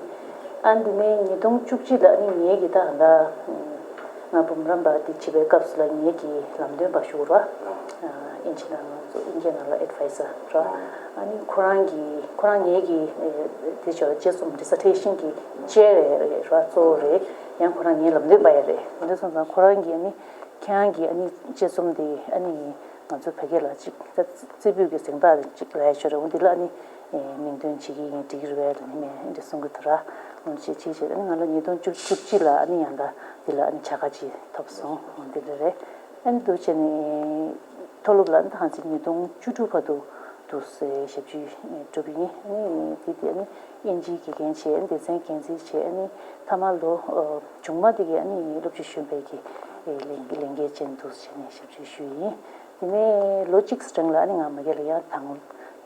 ཨ་འདི་ནས་ཉིས་སྟོང་བཅུ་གཅིག་ལ་ནི་ངེད་ཀྱི་ད་ད། ང་འབུམ་རམས་པ་འདི་བྱེད་པའི་སྐབས་སུ་ལ་ངེད་ཀྱི་ལམ་སྟོན་པ་ཞུ་ར། ཨིན་ཇི་ནང་ང་ཚོ་ཨིན་སྐད་ནང་ལ་ཨེཌ་ཝའི་ཟར་ར། ཨ་ནི་ཁོ་རང་གིས་ཁོ་རང་ངེད་ཀྱི་དེ་ཆོ་དཔྱད་རྩོམ་ཌི་སར་ཊེ་ཤན་གྱི་དཔྱད་རེད་ར། གཙོ་བོ་རེད། ཡང་ཁོ་རང་ངའི་ལམ་སྟོན་པ་ཡང་རེད། འདི་སོང་ཙང་ཁོ་རང་གིས་ཨ་ནི་ཁྱེད་རང་གི་ཨ་ནི་དཔྱད་རྩོམ་འདི་ཨ་ནི་ང་ཚོ་བོད་སྐད་ལ་ཅིག་རྩེ་ཕུད་ཀྱི་གཟེངས་རྟགས་རེ་ཅིག་ལབ་ཡ་ཆོ་རེད། འོ་འདི་ལ་ཨ་ནི་མིང་འདོན་བྱེད་ཀྱི་ཡིན། འགྲིག་གི་རེད་པས་ལབ་ནི་མེད། འདི་གསུང་གི་འདུག་ར། འོ་ཅིག་ཅིག་བྱས་ཨ་ནི་ང་ལ་ཉིས་སྟོང་བཅུ་བཅུ་གཅིག་ལ་ཨ་ནི་ཡང་ད་འདི་ལ་ཨ་ནི་བྱ་དགའ་ཅིག་ཐོབ་སོང་། འོ་འདི་འདྲ་རེད། ཨ་ནི་འདུག་བྱས་ནས་མཐོ་སློབ་ལ་ཨ་ནི་ད་ཧང་ཚིག་ཉིས་སྟོང་བཅུ་དྲུག་བར་དུ་འདུག་སེ་ཞབས་ཕྱི་གྲུབ་ཡིན། ཨ་ནི་དེ་དེ་ཨ་ནི་དབྱིན་ཇིའི་དགེ་རྒན་བྱས། ཨ་ནི་སྡེ་ཚན་འགན་འཛིན་བྱས། ཨ་ནི་མཐའ་མ་ལོ་ཨ་བྱུང་མ་དེ་གའི་ཨ་ནི་སློབ་སྤྱི་གཞོན་པའི་གི་ལས་ལས་འགན་ཅན་འདུག་བྱས་ནས་ཞབས་ཕྱི་ཞུས་ཡིན། དེ་ནས་ལོ་གཅིག་རིང་ལ་ཨ་ནི་ང་མ་གི་ལ་ཡང་དང་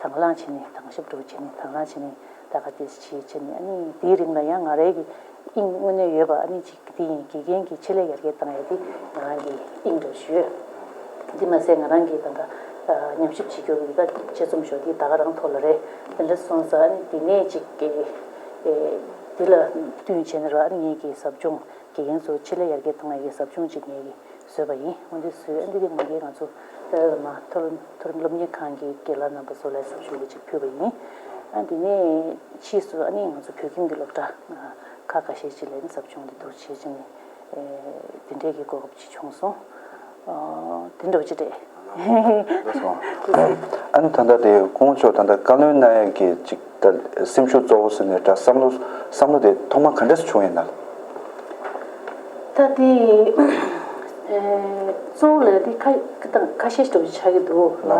དང་བླངས་བྱས་ནས། དང་ཞབས་བྲོ་བྱས་ནས་དང་བླངས་བྱས་ནས་ད་ག་དེ་བྱས་བྱས་ནས། ཨ་ནི་དེའི་རིང་ལ་ཡང་ང་རའི་གི་དབྱིངས་དངོས་གནས་ཡོད་པ་ཨ་ནི་ཅིག་དེ་ཡིན། དགེ་རྒན་གྱི་ཆེད་ལས་ཡར་རྒྱས་བཏང་ཡ་དེ་ང་རང་གི་དབྱིངས་འགྲོ་ཞུ་ཡོད། དེ་མ་ཟད་ང་རང་གི་ད་ལྟ་ཉམས་ཞིབ་བྱེད་རྒྱུ་གི་ད་དཔྱད་རྩོམ་ཞོ་དེ་ད་ག་རང་ཐོག་ལ་རེད། དེ་འདྲ་སོང་ཙང་ཨ་ནི་དེ་ནས་ཅིག་དེ་ལ་བསྟུན་བྱས་ནས་ར་ཨ་ནི་ངེད་ཀྱི་ཟབ་སྦྱོང་དགེ་རྒན་ཚོ་ཆེད་ལས་ཡར་རྒྱས་བཏང་ཡ་གི་ཟབ་སྦྱོང་ཅིག་ངེད་ཀྱི་བཟོས་པ་ཡིན། འོན་ཏེ་བཟོས་ཨ་འདི་དེ་མ་གིའི་ང་ཚོ་ཏཱ་ལའི་བླ་མ་མཐོ་རིམ་མཐོ་རིམ་སློབ་གཉེར་ཁང་གི་རྒན་ལགས་རྣམ་པ་ཚོ་ལ་ཟབ་སྦྱོང་གི་ཅིག་ཕུལ་བ་ཡིན། ཨ་འདི་ནས་ཕྱིས་སུ་ཨ་ནི་ང་ཚོ་བོད་ཁྱིམ་གྱི་སློབ་གྲྭ་ཁག་ཁ་ཤས་ཅིག་ལ་ནི་ཟབ་སྦྱོང་འདི་འདུག་བྱེད་ཅིང་ནས་དེ་འདྲའི་གི་གོ་སྐབས་ཅིག་བྱུང་སོང་། དེ་འདྲ་བ་ཅིག་རེད། ལགས་སོ། ཨ་ནི་ད་ལྟ་དེ་སྐུ་ངོ་མཆོག་ད་ལྟ་བཀའ་བློན་གནང་ཡས་ཀྱི་ཅིག་ད་སེམས་ཤུགས་གཙོ་བོ་ཟེར་ནས་འདྲ་བསམ་བློ་བསམ་བློ་དེ་ཐོག་མ་ག་འདྲས་བྱུང་ཡིན་ན། ད་དེ་གཙོ་བོ་ལ་དེ་ཁ་ཁ་དང་ཁ་ཤས་ཤིག་འདྲ་བོ་ཆགས་ཀྱི་འདུག་ལ།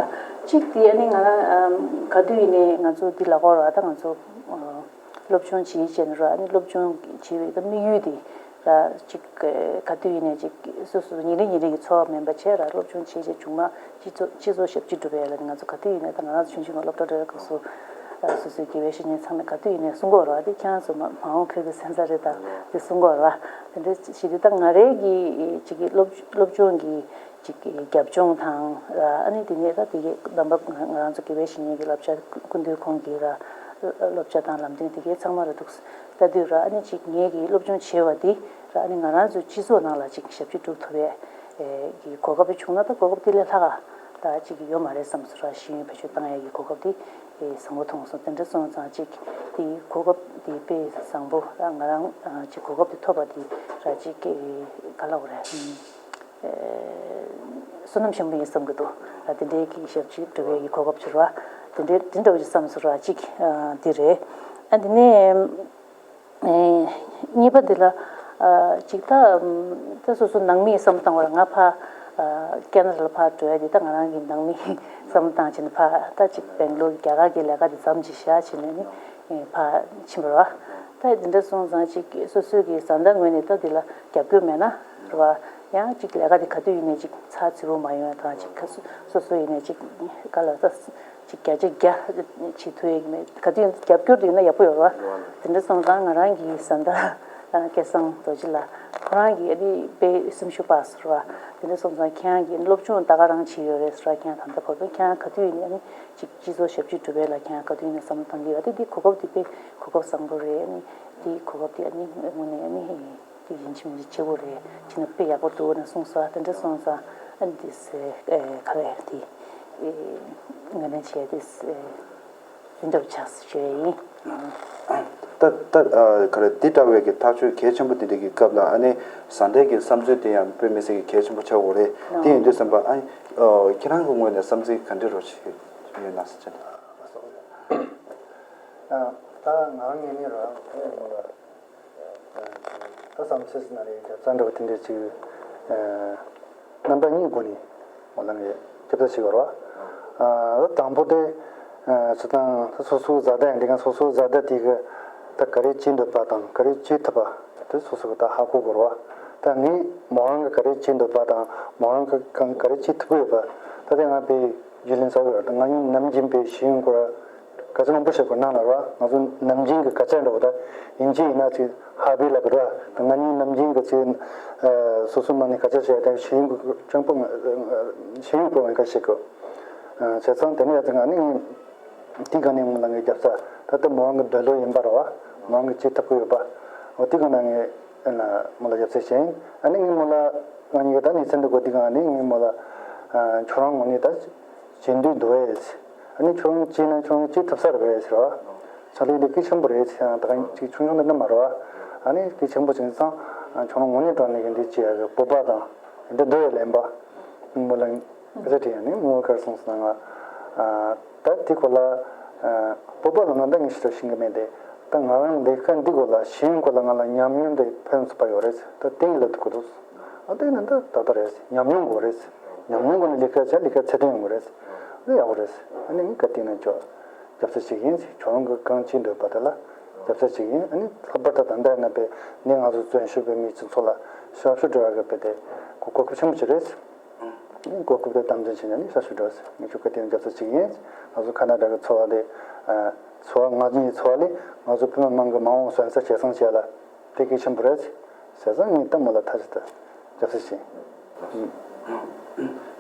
གཅིག་དེ་ཨ་ནི་ང་རང་ག་དུས་ཡིན་ནའི་ང་ཚོ་འདི་ལ་གོ་ར་ད་ང་ཚོ་སློབ་སྦྱོང་བྱེད་བྱས་ནས་ར་ཨ་ནི་སློབ་སྦྱོང་བྱེད་པའི་ད་དམིགས་ཡུལ་དེ་ར་གཅིག་ག་དུས་ཡིན་ནའི་ཅིག་སོ་སོ་ཉིན་རེ་ཉིན་རེ་གི་འཚོ་བ་མིན་པ་བྱས་ར་སློབ་སྦྱོང་བྱེད་བྱས་བྱུང་མ་སྤྱི་ཚོགས་སྤྱི་ཚོགས་ཞབས་ཕྱི་སྒྲུབ་པ་ཡ་ལ་ནི་ང་ཚོ་ག་དུས་ཡིན་ནའི་ད་ང་རང་ཚོ་ཆུང་ཆུང་ལ་སློབ་གྲྭ་འགྲོ་ཡ་སྐབས་སུ་སོ་སོའི་དགེ་བའི་བཤེས་གཉེན་ཚང་མས་ག་དུས་ཡིན་ནའི་གསུང་གི་ཡོད་ར། དེ་ཁྱེད་རང་ཚོ་མ་མ་འོངས་བོད་ཀྱི་སེམས་ས་རེད་ད་དེ་གསུང་གི་ཡོད་ར། དེ་འདྲ་ཞིག་དེ་ད་ང་རའི་གི་ཅིག་གི་སློབ་སློབ་སྦྱོང་གི་ཅིག་གི་རྒྱབ་ལྗོངས་དང་ཨ་ནི་དེ་ནས་ད་དེ་གི་བདམས་པ་ང་ང་རང་ཚོ་དགེ་བའི་བཤེས་གཉེན་གྱི་བསླབ་བྱ་སྐུ་མདུན་ཁོང་གི་ར་བསླབ་བྱ་དང་ལམ་སྟོན་དེ་གའི་ཚང་མ་ར་འདུག་ལྟ་དུས་ར་ཨ་ནི་ཅིག་ངེད་ཀྱི་སློབ་སྦྱོང་བྱས་པ་འདི་ར་ཨ་ནི་ང་རང་ཚོའི་སྤྱི་ཚོགས་ནང་ལ་ཅིག་ཞབས་ཕྱི་སྒྲུབ་ཐུབ་པའི་གི་གོ་སྐབས་བྱུང་ན་ད་གོ་སྐབས་དེ་ལས་ལྷག་ག་ད་ཅིག་ཡོད་མ་རེད་བསམ་སོང་ར། ཤེས་ཡོན་བེད་སྤྱོད་བཏང་ཡ་གི་གོ་སྐབས་དེ་བཟང་པོ་མཐོང་སོང་། དེ་འདྲ་སོང་ཙང་ཅིག་དེ་གོ་སྐབས་དེ་དཔེ་བཟང་པོ་ར་ང་རང་ཅིག་གོ་སྐབས་དེ་ཐོབ་པ་དེ་ར་ཅིག་ག་ལབ་དགོས་རེད། བསོད་ནམས་ཆེན་པོ་ཡིན་བསམ་གྱི་འདུག་དེ་འདྲའི་གི་ཞབས་ཕྱི་སྒྲུབ་པའི་གི་གོ་སྐབས་ཅིག་ར་དེ་འདྲའི་དེ་འདྲ་བ་ཅིག་བསམ་སོང་ར་ཅིག་དེ་རེད། ཨ་དེ་ནས་གཉིས་པ་དེ་ལ་ཅིག་ད་ད་སོ་སོ་ནང་མི་བསམ་བཏང་བ་ར་ང་ཕ་ཁེ་ན་ཌ་ལ་ཕ་འགྲོ་ཡ་དེ་ད་ང་རང་གི་ནང་མི་བསམ་བཏང་བྱས་ནས་ཕ་ད་ཅིག་སྦེང་ལོར་རྒྱ་གར་གི་ལས་ཀ་དེ་མཚམས་ཅིག་བཞག་བྱས་ནས་ནི་ཕ་ཕྱིན་པ་ར། ད་དེ་འདྲ་སོང་ཙང་ཅིག་སོ་སོའི་གི་བཟའ་ཟླ་ངོས་ནས་ད་དེ་ལ་རྒྱབ་སྐྱོར་མེད་ན་རེད་བ། ཡང་ཅིག་ལས་ཀ་དེ་ག་དུས་ཡིན་ནའི་ཅིག་ཚགས་ཚུད་པོ་མ་ཡོང་ཡ་དང་ཅིག་ག་སོ་སོ་སོ་ཡིན་ནའི་ཅིག་ག་ལ་ད་ཅིག་བརྒྱ་ཆ་བརྒྱ་བྱེད་ཐུབ་ཡ་གི་མེད། ག་དུས་ཡིན་རྒྱབ་སྐྱོར་དེ་ཡིན་ན་ཡག་པོ་ཡོད་རེད་བ། དེ་འདྲ་སོང་ཙང་ང་རང་གི་བཟའ་ཟླ་སྐལ་བཟང་རྡོ་རྗེ་ལགས་ཁོ་རང་གི་ཨ་ནི་དཔེ་སེམས་ཤུགས་སྤར་སོང་རེད་བ། དེ་འདྲ་སོང་ཙང་ཁྱེད་རང་གི་སློབ་སྦྱོང་ད་ག་རང་བྱེད་ཡོད་རེད་ཟེར་བ། ཁྱེད་རང་ད་ལྟ་བར་དུ་ཁྱེད་རང་ག་དུས་ཡིན་ནའི་ཨ་ནི་ཅིག་སྤྱི་ཚོགས་ཞབས་ཕྱི་སྒྲུབ་པའི་ལ་ཁྱེད་རང་ག་དུས་ཡིན་ནའི་བསམ་བློ་གཏོང་གི་ཡོད་རེད། དེ་འདི་གོ་སྐབས་དེ་དཔེ་གོ་སྐབས་བཟང་པོ་རེད། ཨ་ནི་དེ་གོ་སྐབས་དེ་ཨ་ནི་དངོས་གནས་ཨ་ནི། དེ་ཡིན་གཅིག་མིན་གཅིག་བྱེད་དགོས་རེད། བྱས་ན་དཔེ་ཡག་པོ་འདུག་ན་གསུངས་སོང་། དེ་འདྲ་སོང་ཙང་ཨ་ནི་དེ་སེ་ག་ལེ་དེ་ངོས་ལེན་བྱས་དེ་སེ་དེ་འདྲ་བྱས་ཞུ་ཡ་ཡིན། ད་ད་ག་ལེ་འདི་འདྲ་བའི་གི་ཐག་གཅོད་གལ་ཆེན་པོ་དེ་འདྲ་གི་སྐབས་ལ་ཨ་ནི་བཟའ་ཟླའི་གི་བསམ་ཚུལ་དེ་ཡང་དཔེ་མི་སྲིད་གི་གལ་ཆེན་པོ་ཆགས་དགོས་རེད། དེ་ཡིན་དུས་ཙམ་པ་ཨ་ནི་ཁྱེད་རང་གི་ངོས་ནས་བསམ་ཚུལ་ག་འདྲ་རོ་ཞིག་ཡོད་ན་ཟེར་ཅན། ད་ང་རང་ངེས་ནས་རང་དེ་ཡང་མ་ལ། ད་བསམ་ཚུལ་ཟེར་ན་རེད། རྒྱབ་རྩ་འདྲ་བོ་དེ་འདྲ་ཅིག་རྣམ་པ་གཉིས་སྒོ་ནས་འོ་ལང་གི་རྒྱབ་རྩ་ཞིག་ཡོད་རེད་བ། ད་དང་པོ་དེ་སྤྱིར་བཏང་ད་སོ་སོའི་བཟའ་ཟླ་ཡང་འདི་ག་སོ་སོའི་བཟའ་ཟླ་དེ་གི་ད་ག་རེ་བྱེད་འདོད་པ་དང་ག་རེ་བྱེད་ཐུབ་པ་དེ་སོ་སོ་གི་ད་ཧ་གོ་དགོས་རེད་བ། ད་ངས་མོ་རང་གི་ག་རེ་བྱེད་འདོད་པ་དང་མོ་རང་གི་གང་ག་རེ་བྱེད་ཐུབ་ཀྱི་ཡོད་པ་ད་དེ་ང་དཔེ་རྒྱུས་ལོན་ཚ་བོ་ཡོད་རེད། ད་ང་ཡང་ནམ་རྒྱུན་དཔེ་ཤེས་ཡོན་སྐོར་སྐད་ཆ་མང་པོ་བཤད་དགོས་གནང་ལ་ར། ང་ཚོ་ནམ་རྒྱུན་གྱི་སྐད་ཆ་འདྲ་བོ་ད་ཡིན་གཅིག་ཡིན་ན་ཅིག་ཧ་བི་ལབ་ར། ད་ང་གཉིས་ནམ་རྒྱུན་གྱི་ཅིག་སོ་སོ་མ་ནི་སྐད་ཆ་བཤད་དང་ཤེས་ཡོན་གྱི་སྤྱང་པོ་ཤེས་ཡོན་པོ་ངས་ཁ་ཤས་གི་བྱས་ཙང་དེ་ནས་ཡ་ང་ནི་དེ་ག་ནས་ངུ་ལ་ངའི་རྒྱབ་ས་ད་ལྟ་མོ་རང་གི་འདོད་བློ་ཡིན་པ་ར་བ། མོ་རང་གི་ཅིག་ཐུབ་ཀྱི་ཡོད་པ་འོ་དེ་ག་ན་ངས། ཨ་ན་མོ་ལ་ཡབ་སྲས་བྱས། ཨ་ནི་ངས་མོ་ལ་ང་གཉིས་ཀྱི་ད་གནས་ཚུལ་འདི་གོ་དུས་སྒང་ཨ་ནི་ངས་མོ་ལ་ཨ་ཁྱོད་རང་ངོ་ནས་ད་བྱེད་འདོད་འདུག་ཨེ། ཨ་ནི་ཁྱོད་རང་བྱས་ན་ཁྱོད་རང་བྱེད་ཐུབ་ས་རེད་པས་ཟེར་བ། ཕྱག་ལས་འདི་གལ་ཆེན་པོ་རེད་ཟེར། ཡང་ད་ག་ཅིག་ཆུང་ཆུང་འདི་འདྲ་མ་རེད་བ། ཨ་ནི་གལ་ཆེན་པོ་བྱས་ཙང་ཁྱོད་རང་ངོ་ནས་དྲང་ནས་གི་འདི་བྱེད་ཡ་གི་སྤོབས་པ་དང་འདི་འདོད་ཡ་ལེན་པ། མོ་ལ་ཟེར་དྲིས་ཡ་ནི་མོ་ག་རེ་གསུངས་སོང་ན་ང་ད་དེ་སྐོར་ལ་སྤོབས་པ་ལ་ང་ད་ངས་ཞེ་དྲག་ཤེས་ཀྱི་མེད་དེ། ད་ང་རང་ལས་ཀ་འདི་སྐོར་ལ་ཤེས་ཡོན་སྐོར་ལ་ང་ལ་ཉམས་མྱོང་འདི་ཕན་ཐོགས་པ་ཡོད་རེད། ད་དེ་ངས་ལབ་ཐུབ་ཀྱི་འདུག་ཨ་དེ་ནི་ད་ད་ལྟ་རེད། ཉམས་མྱོང་དགོས་རེད། ཉམས་མྱོང་སྒོ་ནས་ལས་ཀ་བྱས་ལས་ཀ་ཚད་ལྡན་ཡོང་གི་རེད། འདི་ཡག་པོ་རེད། ཨ་ནི་ངས་ག་དེ་ན་ཁྱོད་རྒྱབ་སྐྱོར་བྱེད་ཀྱི་ཡིན། ཁྱོད་རང་གི་གང་བྱེད་འདོད་པ་དེ་ལ་རྒྱབ་སྐྱོར་བྱེད་ཀྱི་ཡིན། ཨ་ནི་ལྷག་པར་དུ་ད་ལྟ་ཡིན་ན་པས་ནི་ང་ཚོ་བཙན་བྱོལ་བོད་མི་སྤྱི་ཚོགས་ལ་ཞབས་ཞུ་སྒྲུབ་པ་གི་པས་དེ་གོ་གོ་སྐབས་ཆེན་པོ་ཅིག་རེད། གོ་སྐབས་དེ་དམ་འཛིན་བྱས་ནས་ནི་ཞབས་ཞུ་སྒྲུབ་ཟེར། ངས་ཁྱོད་ག་དེ་ན་རྒྱབ་སྐྱོར་བྱེད་ཀྱི་ཡིན། ང་ཚོ་ཁ་ན་ཌ་གི་འཚོ་བ་དེ་འཚོ་བ་ང་ཚོའི་འཚོ་བ་ལས་ང་ཚོ་བོད་མི་མང་གི་མ་འོངས་སོན་རྩ་གྲས་སང་བྱས་ལ་དེ་གལ་ཆེན་པོ་རེད་ཟེར་ཙང་ངས་ད་མོ་ལ་ཐ་ཚིག་ད་རྒྱབ་སྐྱོར་བྱེད།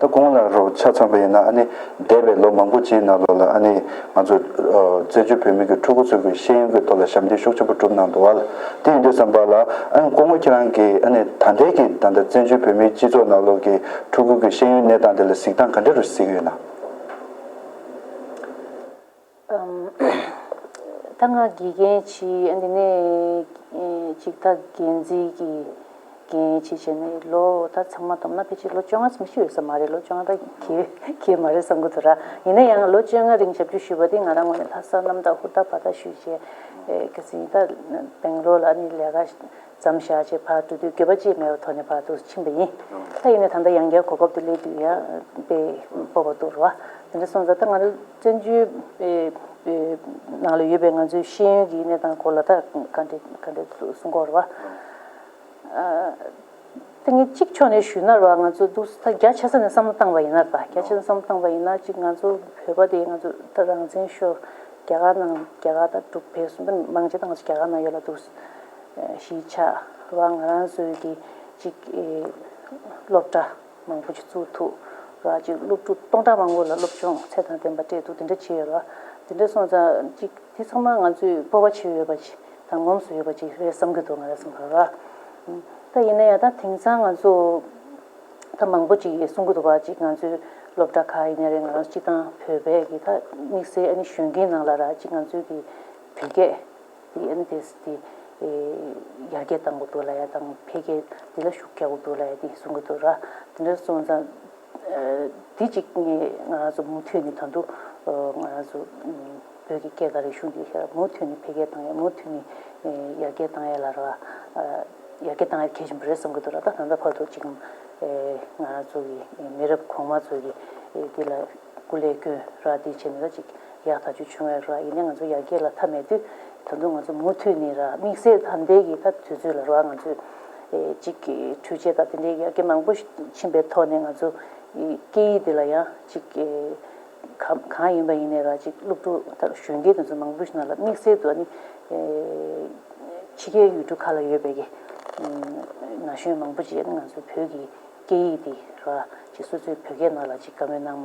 ད་གོང་ལ་རོགས་ཆ་ཚང་པ་ཡིན་ན་ཨ་ནི་འདས་པའི་ལོ་མང་པོ་ཅིག་ནང་ལོགས་ལ་ཨ་ནི་ང་ཚོ་ཨ་བཙན་བྱོལ་བོད་མི་གི་ཕྲུ་གུ་ཚོ་གི་ཤེས་ཡོན་གྱི་ཐོག་ལ་ཞབས་འདེགས་ཤུགས་ཆེན་པོ་བསྒྲུབས་གནང་འདུག་བ། དེ་ཡིན་དུས་ཙམ་པ་ལ་ཨ་ནི་སྐུ་ངོ་ཁྱེད་རང་གིས་ཨ་ནི་ད་ལྟའི་གི་ད་ལྟ་བཙན་བྱོལ་བོད་མིའི་སྤྱི་ཚོགས་ནང་ལོགས་ཀྱི་ཕྲུ་གུ་གི་ཤེས་ཡོན་གནས་སྟངས་དེ་ལ་གཟིགས་སྟངས་ག་འདྲ་རུ་གཟིགས་ཡོད་ན། ཨམ། ད་ང་དགེ་རྒན་བྱས། ཨ་འདི་ནས་ཅིག་ད་འགན་འཛིན་གྱི་འགན་བྱས་བྱས་ནས་ལོ་ད་ཚང་མ་བསྡོམས་ན་ཕལ་ཆེར་ལོ་བཅོ་ལྔ་ཙམ་ཞིག་ཡོད་ས་མ་རེད། ལོ་བཅོ་ལྔ་ད་གས་གས་མ་རེད་བསམ་གྱི་འདུག་ར། ཡིན་ན་ཡང་ལོ་བཅོ་ལྔ་རིང་ཞབས་ཞུ་ཞུས་པ་དེ་ང་རང་ངོས་ནས་ལྷ་ས་གནམ་བདག་ཧུར་ཐག་བར་ཐག་ཞུས་བྱས་ཨེ་ག་ཟིན་ད་སྦེང་ལོར་ལ་ནི་ལས་ཀ་མཚམས་བཞག་བྱས་ཕར་འགྲོ་དུས་འགྱོད་པ་ཅིག་མེད་པའི་ཐོག་ནས་ཕར་ཚུར་ཕྱིན་པ་ཡིན། ད་ཡིན་ནའི་ད་ལྟ་ཡང་བསྐྱར་གོ་སྐབས་དེ་སླེབས་དུས་ཡང་དཔེ་སྤོབས་པ་འདུག་ར་བ། དེ་འདྲ་སོང་ཙང་ད་ང་ཚོ་བཙན་བྱོལ་ནང་ལ་ཡོད་པའི་ང་ཚོའི་ཤེས་ཡོན་གྱི་གནས་སྟངས་སྐོར་ལ་ད་ག་འདྲ་ག་འདྲ་གསུང་གི་ཡོད་རེད་བ། ད་ངས་གཅིག་ཕྱོགས་ནས་ཞུས་ན་ར་བ། ང་ཚོ་འདུག་ད་རྒྱ་ཆེ་ས་ནས་བསམ་བློ་བཏང་བ་ཡིན་ན་ར། ད་རྒྱ་ཆེ་ས་ནས་བསམ་བློ་བཏང་བ་ཡིན་ན་གཅིག་ང་ཚོ་བོད་པ་དེ་ང་ཚོ་ད་རང་བཙན་ཤོར་རྒྱ་གར་ནང་རྒྱ་གར་ད་འབྲུག་བལ་གསུམ་ད་མང་ཆེ་ད་ང་ཚོ་རྒྱ་གར་ནང་ཡོད་ལ་འདུག་གཞིས་ཆགས་ར་བ། ང་རང་ཚོའི་གི་གཅིག་སློབ་གྲྭ་མང་པོ་ཅིག་བཙུགས་ཐུབ་ར། གཅིག་སློབ་ཕྲུག་སྟོང་ཕྲག་མང་པོ་ལ་སློབ་སྦྱོང་ཚད་དང་ལྡན་པ་སྤྲད་ཐུབ་དེ་འདྲ་བྱས་ཡོད་ར། དེ་འདྲ་སོང་ཙང་གཅིག་དེ་ཚང་མ་ང་ཚོས་སྤོབས་པ་བྱེད་འོས་པ་ཅིག་དང་ངོམས་སུ་འོས་པ་ཅིག་རེད་བསམ་གྱི་འདུག་ང་རང་བསམ་པར་ར། ད་ཡིན་ན་ཡང་ད་དེང་སང་ང་ཚོ་ད་མང་པོ་ཅིག་གིས་གསུང་གི་འདུག་བ། ཅིག་ང་ཚོའི་སློབ་གྲྭ་ཁག་ཡིན་ནའི་རེད། ང་རང་སྤྱི་བཏང་བོད་པའི་གི་ད་དམིགས་བསལ་ཨ་ནི་གཞོན་སྐྱེས་ནང་ལ་ར་ཅིག་ང་ཚོའི་གི་བོད་སྐད་དེ་ཨ་ནི་དེ་དེ་ཡར་རྒྱས་གཏང་དགོས་འདུག་ལབ་ཡ་དང་འཕེལ་རྒྱས་དེ་ལ་ཤུགས་རྒྱག་དགོས་འདུག་ལབ་ཡ་དེ་གསུང་གི་འདུག་ར། དེ་འདྲ་སོང་ཙང་དེ་གཅིག་ངས་ང་རང་ཚོ་མུ་མཐུད་ནས་ད་དུང་ང་རང་ཚོ་བོད་ཀྱི་སྐད་དང་རིག་གཞུང་འདི་ཤར་མུ་མཐུད་ནས་འཕེལ་རྒྱས་བཏང་ཡ། མུ་མཐུད་ནས་ཡར་རྒྱས་བཏང་ཡ་ལ་ར་བ། ཡར་རྒྱས་བཏང་ཡ་གལ་ཆེན་པོ་རེད་བསམ་གྱི་འདུག་ར། ད་ད་ལྟ་བར་དུ་ཅིག་ང་རང་ཚོ་གི་མི་རབས་གོང་མ་ཚོ་གི་འདི་ལ་སྐུ་ལས་བསྐྱོན་ར་འདི་བྱས་ནས་ད་ཅིག་ཡག་ཐག་ཆོད་བྱུང་བའི་ར། ཡིན་ནའི་ང་ཚོ་ཡར་རྒྱས་ལ་མཐའ་མེད་དུས་ད་དུང་ང་ཚོ་མུ་མཐུད་ནས་ར་དམིགས་བསལ་ད་ལྟའི་གི་ད་དུས་ཚོད་ལ་ར་ང་ཚོས་ཅིག་གི་འཕྲུལ་ཆས་དང་དེ་འདྲའི་ཡར་རྒྱས་མང་པོ་ཕྱིན་པའི་ཐོག་ནས་ང་ཚོ་སྐད་ཡིག་འདི་ལ་ཡང་ཅིག་གང་གང་ཡིན་པ་ཡིན་ནའི་ར་ཅིག་སློབ་ཕྲུག་ད་གཞོན་སྐྱེས་དེ་ཚོ་མང་པོ་ཞིག་ནང་ལ་དམིགས་བསལ་དུ་ཨ་ནི་ཕྱི་རྒྱལ་ཡུལ་གྲུ་ཁག་ལ་ཡོད་པའི་གི་ན་གཞོན་མང་པོ་ཅིག་ང་ཚོ་བོད་ཀྱི་སྐད་ཡིག་འདི་ར་ཅིག་སོ་སོའི་བོད་སྐད་ནང་ལ་ཅིག་བཀའ་མོལ་གནང་མ་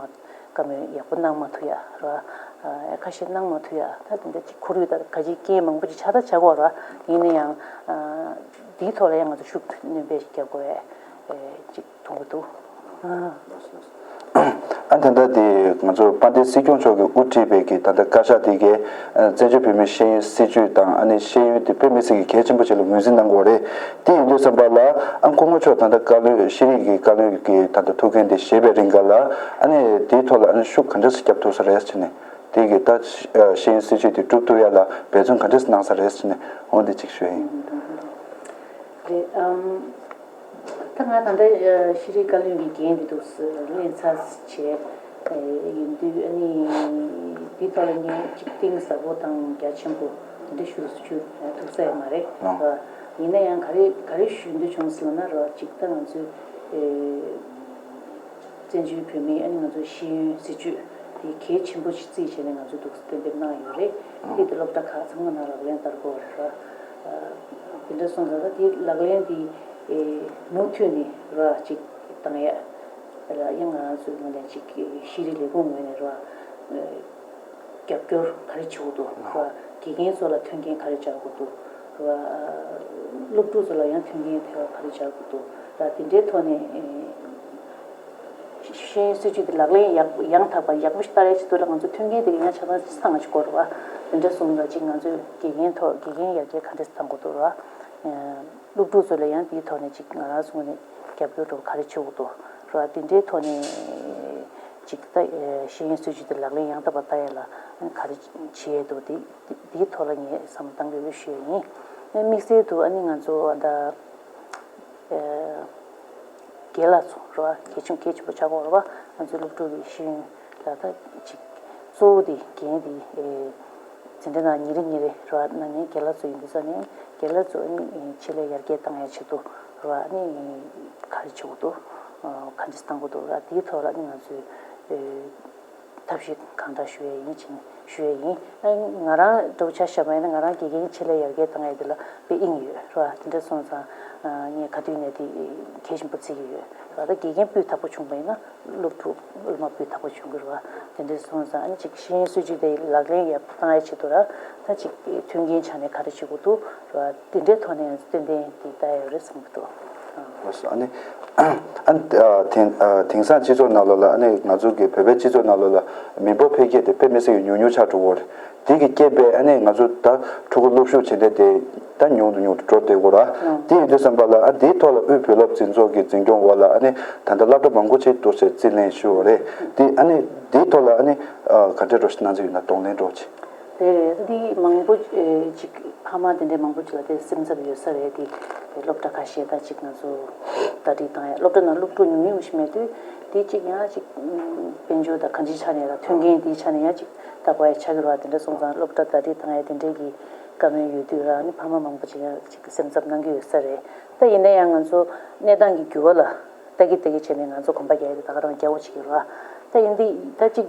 བཀའ་མོལ་ཡག་པོ་གནང་མ་ཐུབ་ཡ་ར། ཨ་ཁ་ཤས་གནང་མ་ཐུབ་ཡ་ད་དེ་འདྲ་ཅིག་ཁོར་ཡུག་ད་ག་ཅིག་རྐྱེན་མང་པོ་ཅིག་ཆགས་ད་ཆགས་ཀྱི་ཡོད་ར། ཡིན་ན་ཡང་ཨ་འདིའི་ཐོག་ལ་ཡང་ང་ཚོ་ཤུགས་སྣོན་པ་ཞིག་རྒྱག་དགོས་ཡ་ཅིག་མཐོང་གི་འདུག་ཨ་ད་ལྟ་དེ་ང་ཚོ་དཔལ་ལྡན་སྲིད་སྐྱོང་མཆོག་གིས་དབུ་ཁྲིད་པའི་གི་ད་ལྟ་བཀའ་ཤག་དེ་གའི་བཙན་བྱོལ་བོད་མིའི་ཤེས་ཡོན་སྲིད་བྱུས་དང་ཨ་ནི་ཤེས་ཡོན་དེ་དཔེ་མི་སྲིད་ཀྱི་གལ་ཆེན་པོ་ཅིག་ལ་ངོས་འཛིན་གནང་གི་ཡོད་རེད། དེ་ཡིན་དུས་ཙམ་པ་ལ་ཨ་སྐུ་ངོ་མཆོག་ད་ལྟ་བཀའ་བློན་ཤེས་རིག་གི་བཀའ་བློན་གྱི་ད་ལྟ་ཐུགས་འགན་དེ་བཞེས་པའི་རིང་ག་ལ་ཨ་ནི་དེའི་ཐོག་ལ་ཨ་ནི་ཤུགས་ག་འདྲ་ཞིག་རྒྱབ་ཐུབ་ས་རེད་ཟེར་ནས་དེ་གི་ད་ཤེས་ཡོན་སྲིད་བྱུས་དེ་སྒྲུབ་ཐུབ་ཡ་ལ་འབད་བརྩོན་ག་འདྲ་ཞིག་གནང་ས་རེད་ཟེར་ནས་འོ་འདི་གཅིག་ཞུ་ཡ་ཡིན། རེད་ཨམ། ད་ང་ད་ལྟ་ཤེས་རིག་བཀའ་བློན་གྱི་འགན་འདི་འདུག་ལེན་ཚར་བྱས་ཡིན་དུས་ཨ་ནི་འདི་ཐོག་ལ་ངས་གཅིག་གཏིང་ཟབ་པོ་དང་རྒྱ་ཆེན་པོ་འདི་འདྲ་ཞུ་ཞུ་ཐུབ་ས་ཡོད་མ་རེད། ཡིན་ན་ཡང་ག་རེ་ག་རེ་ཞུ་འདོད་བྱུང་ཟེར་ན་ར་གཅིག་ད་ང་ཚོའི་བཙན་བྱོལ་བོད་མིའི་ཨ་ནི་ང་ཚོའི་ཤེས་ཡོན་སྲིད་བྱུས་དེ་གལ་ཆེན་པོ་ཞིག་བརྩིས་བྱས་ནས་ང་ཚོས་འདུག་གཏན་འབེབས་གནང་ཡོད་རེད། དེ་དེ་སློབ་གྲྭ་ཁག་ཚང་མ་ནང་ལག་ལེན་བསྟར་དགོས་རེད་ར། དེ་འདྲ་སོང་ཙང་ད་དེ་ལག་ལེན་དེ་མུ་མཐུད་ནས་ར་གཅིག་བཏང་ཡ་ལ་ཡང་ང་རང་ཚོའི་ངོས་ནས་གཅིག་ཤེས་རིག་ལས་ཁུངས་ངོས་ནས་ར་རྒྱབ་སྐྱོར་ག་རེ་བྱེད་དགོས་འདུག་ར། དགེ་རྒན་ཚོ་ལ་མཐུན་རྐྱེན་ག་རེ་སྦྱར་དགོས་འདུག་སློབ་ཕྲུག་ཚོ་ལ་ཡང་མཐུན་རྐྱེན་དེ་བ་ག་རེ་སྦྱར་དགོས་འདུག་ལ། དེ་འདྲའི་ཐོག་ནས་ཤེས་ཡོན་སྲིད་བྱུས་དེ་ལག་ལེན་ཡག་ཡང་དག་པ་ཡག་པོ་ཞིག་བསྟར་ཡ་ཆེད་དུ་ལ་ང་ཚོ་མཐུན་རྐྱེན་དེ་ག་ཡང་ཆ་ཚང་ཚང་ཞིག་དགོས་རེད་བ། དེ་འདྲ་སོང་ཙང་ཅིག་ང་ཚོས་དགེ་རྒན་ཐོག་དགེ་རྒན་ཡར་རྒྱས་ག་འདྲས་གཏང་དགོས་འདུག་རེད་བ། སློབ་ཕྲུག་ཚོ་ལ་ཡང་དེའི་ཐོག་ནས་ཅིག་ང་རང་ཚོ་ངོས་ནས་རྒྱབ་སྐྱོར་འགྲོ་ག་རེ་བྱེད་དགོས་འདུག་རེད་བ། དེ་འདྲའི་ཐོག་ནས་ཅིག་ད་ཤེས་ཡོན་སྲིད་བྱུས་དེ་ལག་ལེན་ཡང་དག་པ་བསྟར་ཡ་ལ་ག་རེ་བྱེད་ཡས་འདུག་དེ་དེའི་ཐོག་ལ་ངས་བསམ་བློ་གཏང་གི་ཡོད་ཞུ་ཡ་ཡིན། དམིགས་བསལ་དུ་ཨ་ནི་ང་ཚོ་ཨ་ད། རྒན་ལགས་ཚོ་རེད་བ། གལ་ཆེན་གལ་ཆེན་པོ་ཆགས་ཀྱི་ཡོད་རེད་བ། ང་ཚོའི་སློབ་ཕྲུག་གི་ཤེས་ཡོན་ལ་ད་ཅིག་གཙོ་བོ་དེ་རྒན་དེ་འཛིན་གྲྭ་ནང་ཉིན་རེ་ཉིན་རེ་རེད་བ། ན་ནིང་རྒན་ལགས་ཚོ་ཡིན་དུས་ཙང་ནས་རྒན་ལགས་ཚོ་ཨ་ནི་ཆེད་ལས་ཡར་རྒྱས་བཏང་ཡ་ཆེད་དུ་རེད་བ། ཨ་ནི་ག་རེ་བྱེད་དགོས་འདུག་ག་འདྲས་བཏང་དགོས་འདུག་རེད་བ། དེའི་ཐོག་ལ་ཨ་ནི་ང་ཚོས། ཐབས་ཤེས་གང་དྲག་ཞུ་ཡས་ཡིན་ཅིང་ཞུ་ཡས་ཡིན། ཨ་ང་རང་འདྲ་བོ་ཆ་བཞག་པ་ཡིན་ན་ང་རང་དགེ་རྒན་ཆེད་ལས་ཡར་རྒྱས་བཏང་ཡས་དེ་ལ་དཔེ་དབྱིངས་ཡོད་རེད་བ། དེ་འདྲ་སོང་ཙང་ངས་ག་དུས་ནས་དེ་གལ་ཆེན་པོ་བརྩི་གི་ཡོད་རེད་བ། ད་དགེ་རྒན་སྤུས་དག་པོ་བྱུང་པ་ཡིན་ན་སློབ་ཕྲུག་སློབ་མ་སྤུས་དག་པོ་བྱུང་གི་རེད་བ། དེ་འདྲ་སོང་ཙང་ཨ་ནི་ཅིག་ཤེས་ཡོན་སྲིད་བྱུས་དེ་ལག་ལེན་ཡག་པོ་བཏང་ཡས་ཆེད་དུ་ར་ད་ཅིག་མཐུན་རྐྱེན་ཆ་ནས་ག་རེ་བྱེད་དགོས་འདུག་རེད་བ། དེ་འདྲའི་ཐོག་ནས་ཏན་ཏན་དེ་ལྟ་ཡོད་རེད་བསམ་གྱི་འདུག་ལགས་སོ། ཨ་ནི། ཨ་ནི། ཨ་དེང་ཨ་དེང་སང་སྤྱི་ཚོགས་ནང་ལོགས་ལ་ཨ་ནི་ང་ཚོ་གི་བོད་པའི་སྤྱི་ཚོགས་ནང་ལོགས་ལ་མི་འབོར་འཕེལ་རྒྱས་དེ་དཔེ་མི་སྲིད་ཀྱི་ཉུང་ཉུང་ཆགས་འགྲོ་གི་ཡོད་རེད། དེ་གི་རྐྱེན་པས་ཨ་ནི་ང་ཚོ་ད་ཕྲུ་གུ་སློབ་ཞུགས་བྱེད་འདོད་དེ་ད་ཉུང་དུ་ཉུང་དུ་འགྲོ་བསྡད་ཡོད་རེད། དེ་ཡིན་དུས་ཙམ་པ་ལ་ཨ་དེའི་ཐོག་ལ་དབུས་བོད་སློབ་འཛིན་ཚོགས་ཀྱི་འཛིན་སྐྱོང་འོག་ལ་ཨ་ནི་ད་ལྟ་སློབ་གྲྭ་མང་པོ་ཅིག་ཏུ་ཞེས་རྩིས་ལེན་ཞུས་ཡོད་རེད། དེ་ཨ་ནི་དེའི་ཐོག་ལ་ཨ་ནི་ག་འདྲ་འགྲོ་ཞིག་གནང་རྩིས་ཡོད་ན་གདོང་ལེན་འགྲོ་ཅིག་རེད་རེད། འདི་མང་པོ་ཅིག་ཕ་མ་དེ་འདྲའི་མང་པོ་ཅིག་ལ་དེ་སེམས་འཚབ་ཡོད་ས་རེད། དེ་སློབ་གྲྭ་ཁ་ཤས་ད་ཅིག་ང་ཚོ་ད་སྒྲིག་བཏང་ཡ། སློབ་གྲྭ་ནང་སློབ་ཕྲུག་ཉུང་ཉུང་ཞིག་མེད་དུས་དེ་ཅིག་ཡང་ཅིག་དཔལ་འབྱོར་དང་གང་ཅིའི་ཆ་ནས་ལ་མཐུན་རྐྱེན་དེའི་ཆ་ནས་ཡང་ཅིག་ད་གོ་ཡ་ཆགས་ཀྱི་རེད་བ། དེ་འདྲ་སོང་ཙང་སློབ་གྲྭ་ད་སྒྲིག་བཏང་ཡ་དེ་འདྲའི་གི་བཀའ་མོལ་ཡོད་དུས་ར་ནི་ཕ་མ་མང་པོ་ཅིག་ཡང་ཅིག་སེམས་འཚབ་གནང་གི་ཡོད་ས་རེད། ད་ཡིན་ན་ཡང་ང་ཚོ་གནས་སྟངས་ཀྱི་འགྱུར་བ་ལ། ལྟ་གི་ལྟ་གི་བྱས་ནས་ང་ཚོ་གོམ་པ་རྒྱག་ཡ་དེ་ད་ག་རང་རྒྱག་འོ་བྱེད་ཀྱི་རེད་བ། ད་ཡིན་དུས་ད་ཅིག་